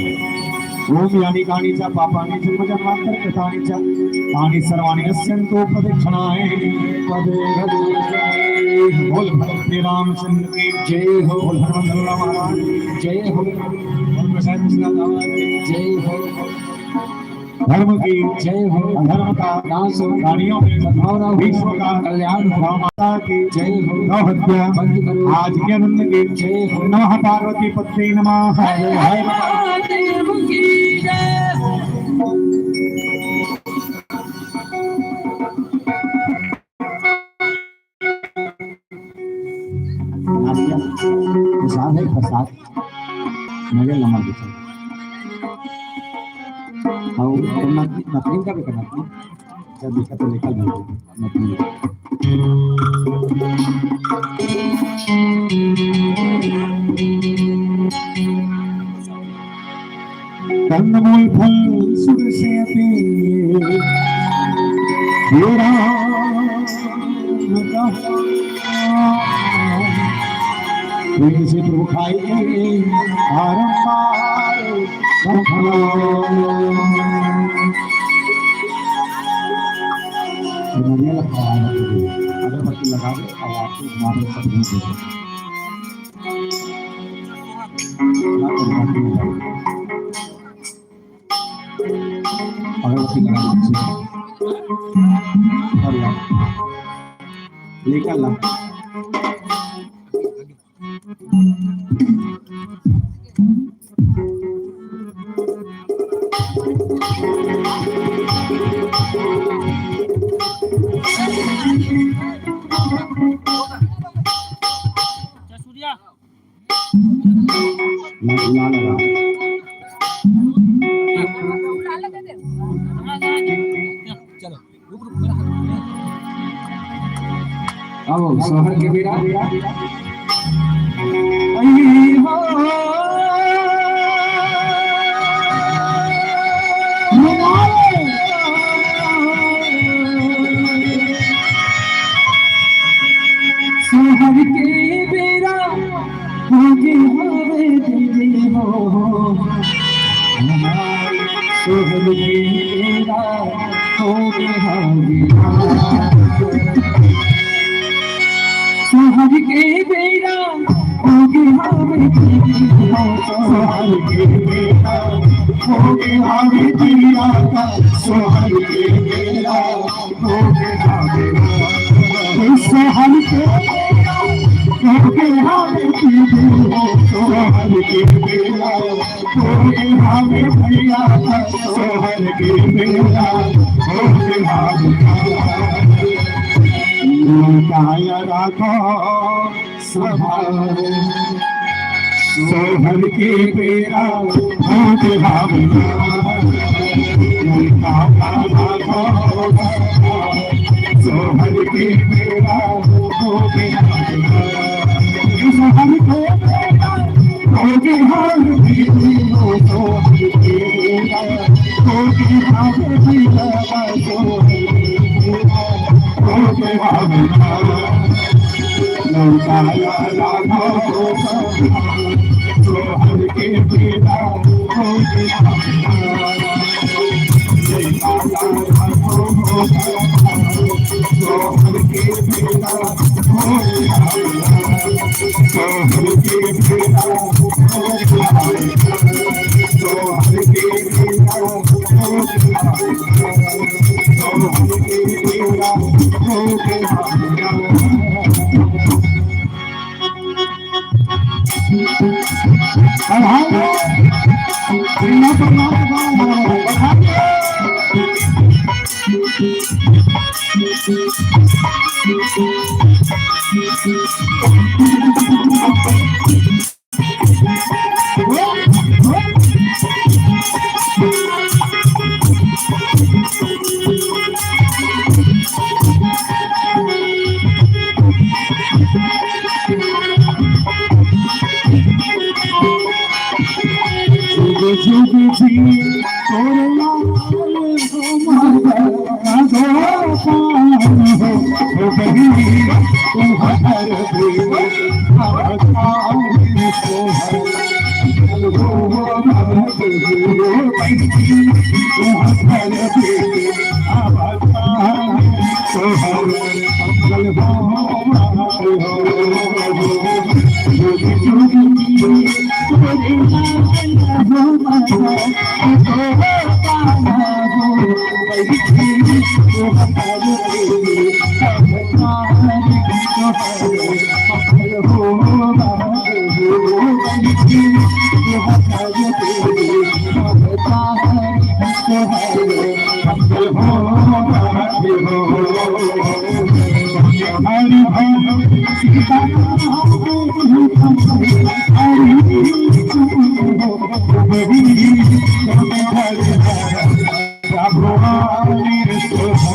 ओम यानि कानि च पापानि जन्म जन्मांतर कृतानि च तानि सर्वाणि नश्यंतु प्रदक्षिणाय पदे पदे। बोल भगवान श्री रामचंद्र की जय हो, बोल हनुमंत महाराज की जय हो, बोल गोसाई कृष्ण भगवान की जय हो। धर्म की जय हो, अधर्म का नाश हो, प्राणियों में सद्भावना हो, विश्व का कल्याण हो, गौ माता की जय हो, गौ हत्या बंद करो, आज के आनंद की जय हो। नमः पार्वती पत्नी नमः। हर हर महादेव की जय। प्रसाद है, प्रसाद। मजा लगा बेटा। और नकली, नकली का भी करना था। जब लिखा तो निकल जाए। कंदमूल फल सुर से तेरा प्रेम से प्रभु खाई आरंभ। नरियल खाया है, अगरबत्ती लगा दे, अब आपको मानो सब नहीं दे। अगरबत्ती लगा दे। और ला। लेकर ला। चलो। अब सोहर के बेरा। सोहर के बेरा होगे हवे दीदी हो, सोहर के बेरा होगे हवे। सोहर के बेरा होगे हवे दीदी हो, सोहर के बेरा होगे हवे दीदी हो, सोहर के बेरा सोहर के, सोहर के, सोहर के भैया, सोहर के मेला, काया राखो। सोहर के बेरा होत भावना, उनका भावना हो। सोहर के बेरा होत भावना, सोहर के बेरा होत भावना, सोहर के बेरा होत भावना, सोहर के बेरा होत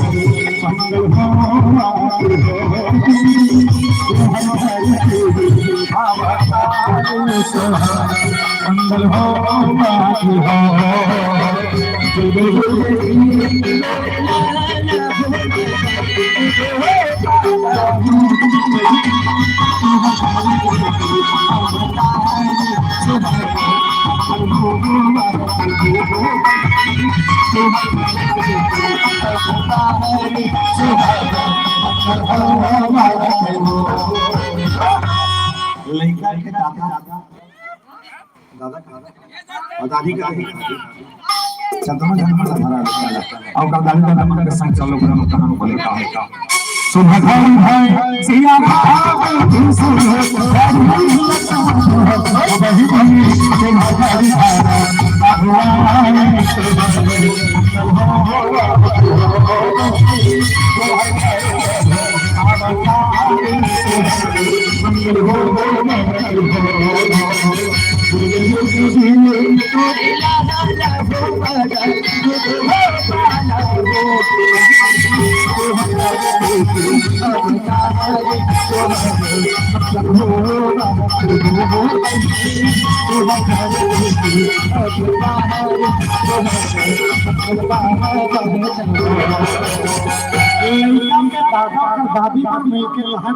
भावना। मंगल हो, मंगल हो। लइका के दादा, दादा, दादा अउ दादी का, सतमा जन्म ला धरा देता है। अउ का दादी दादा मन के संग चलो, गुरु कहां बोले का है का। सुभद्रा भाई, सिया भाई, दादा अउ दादी मन मिलके लहन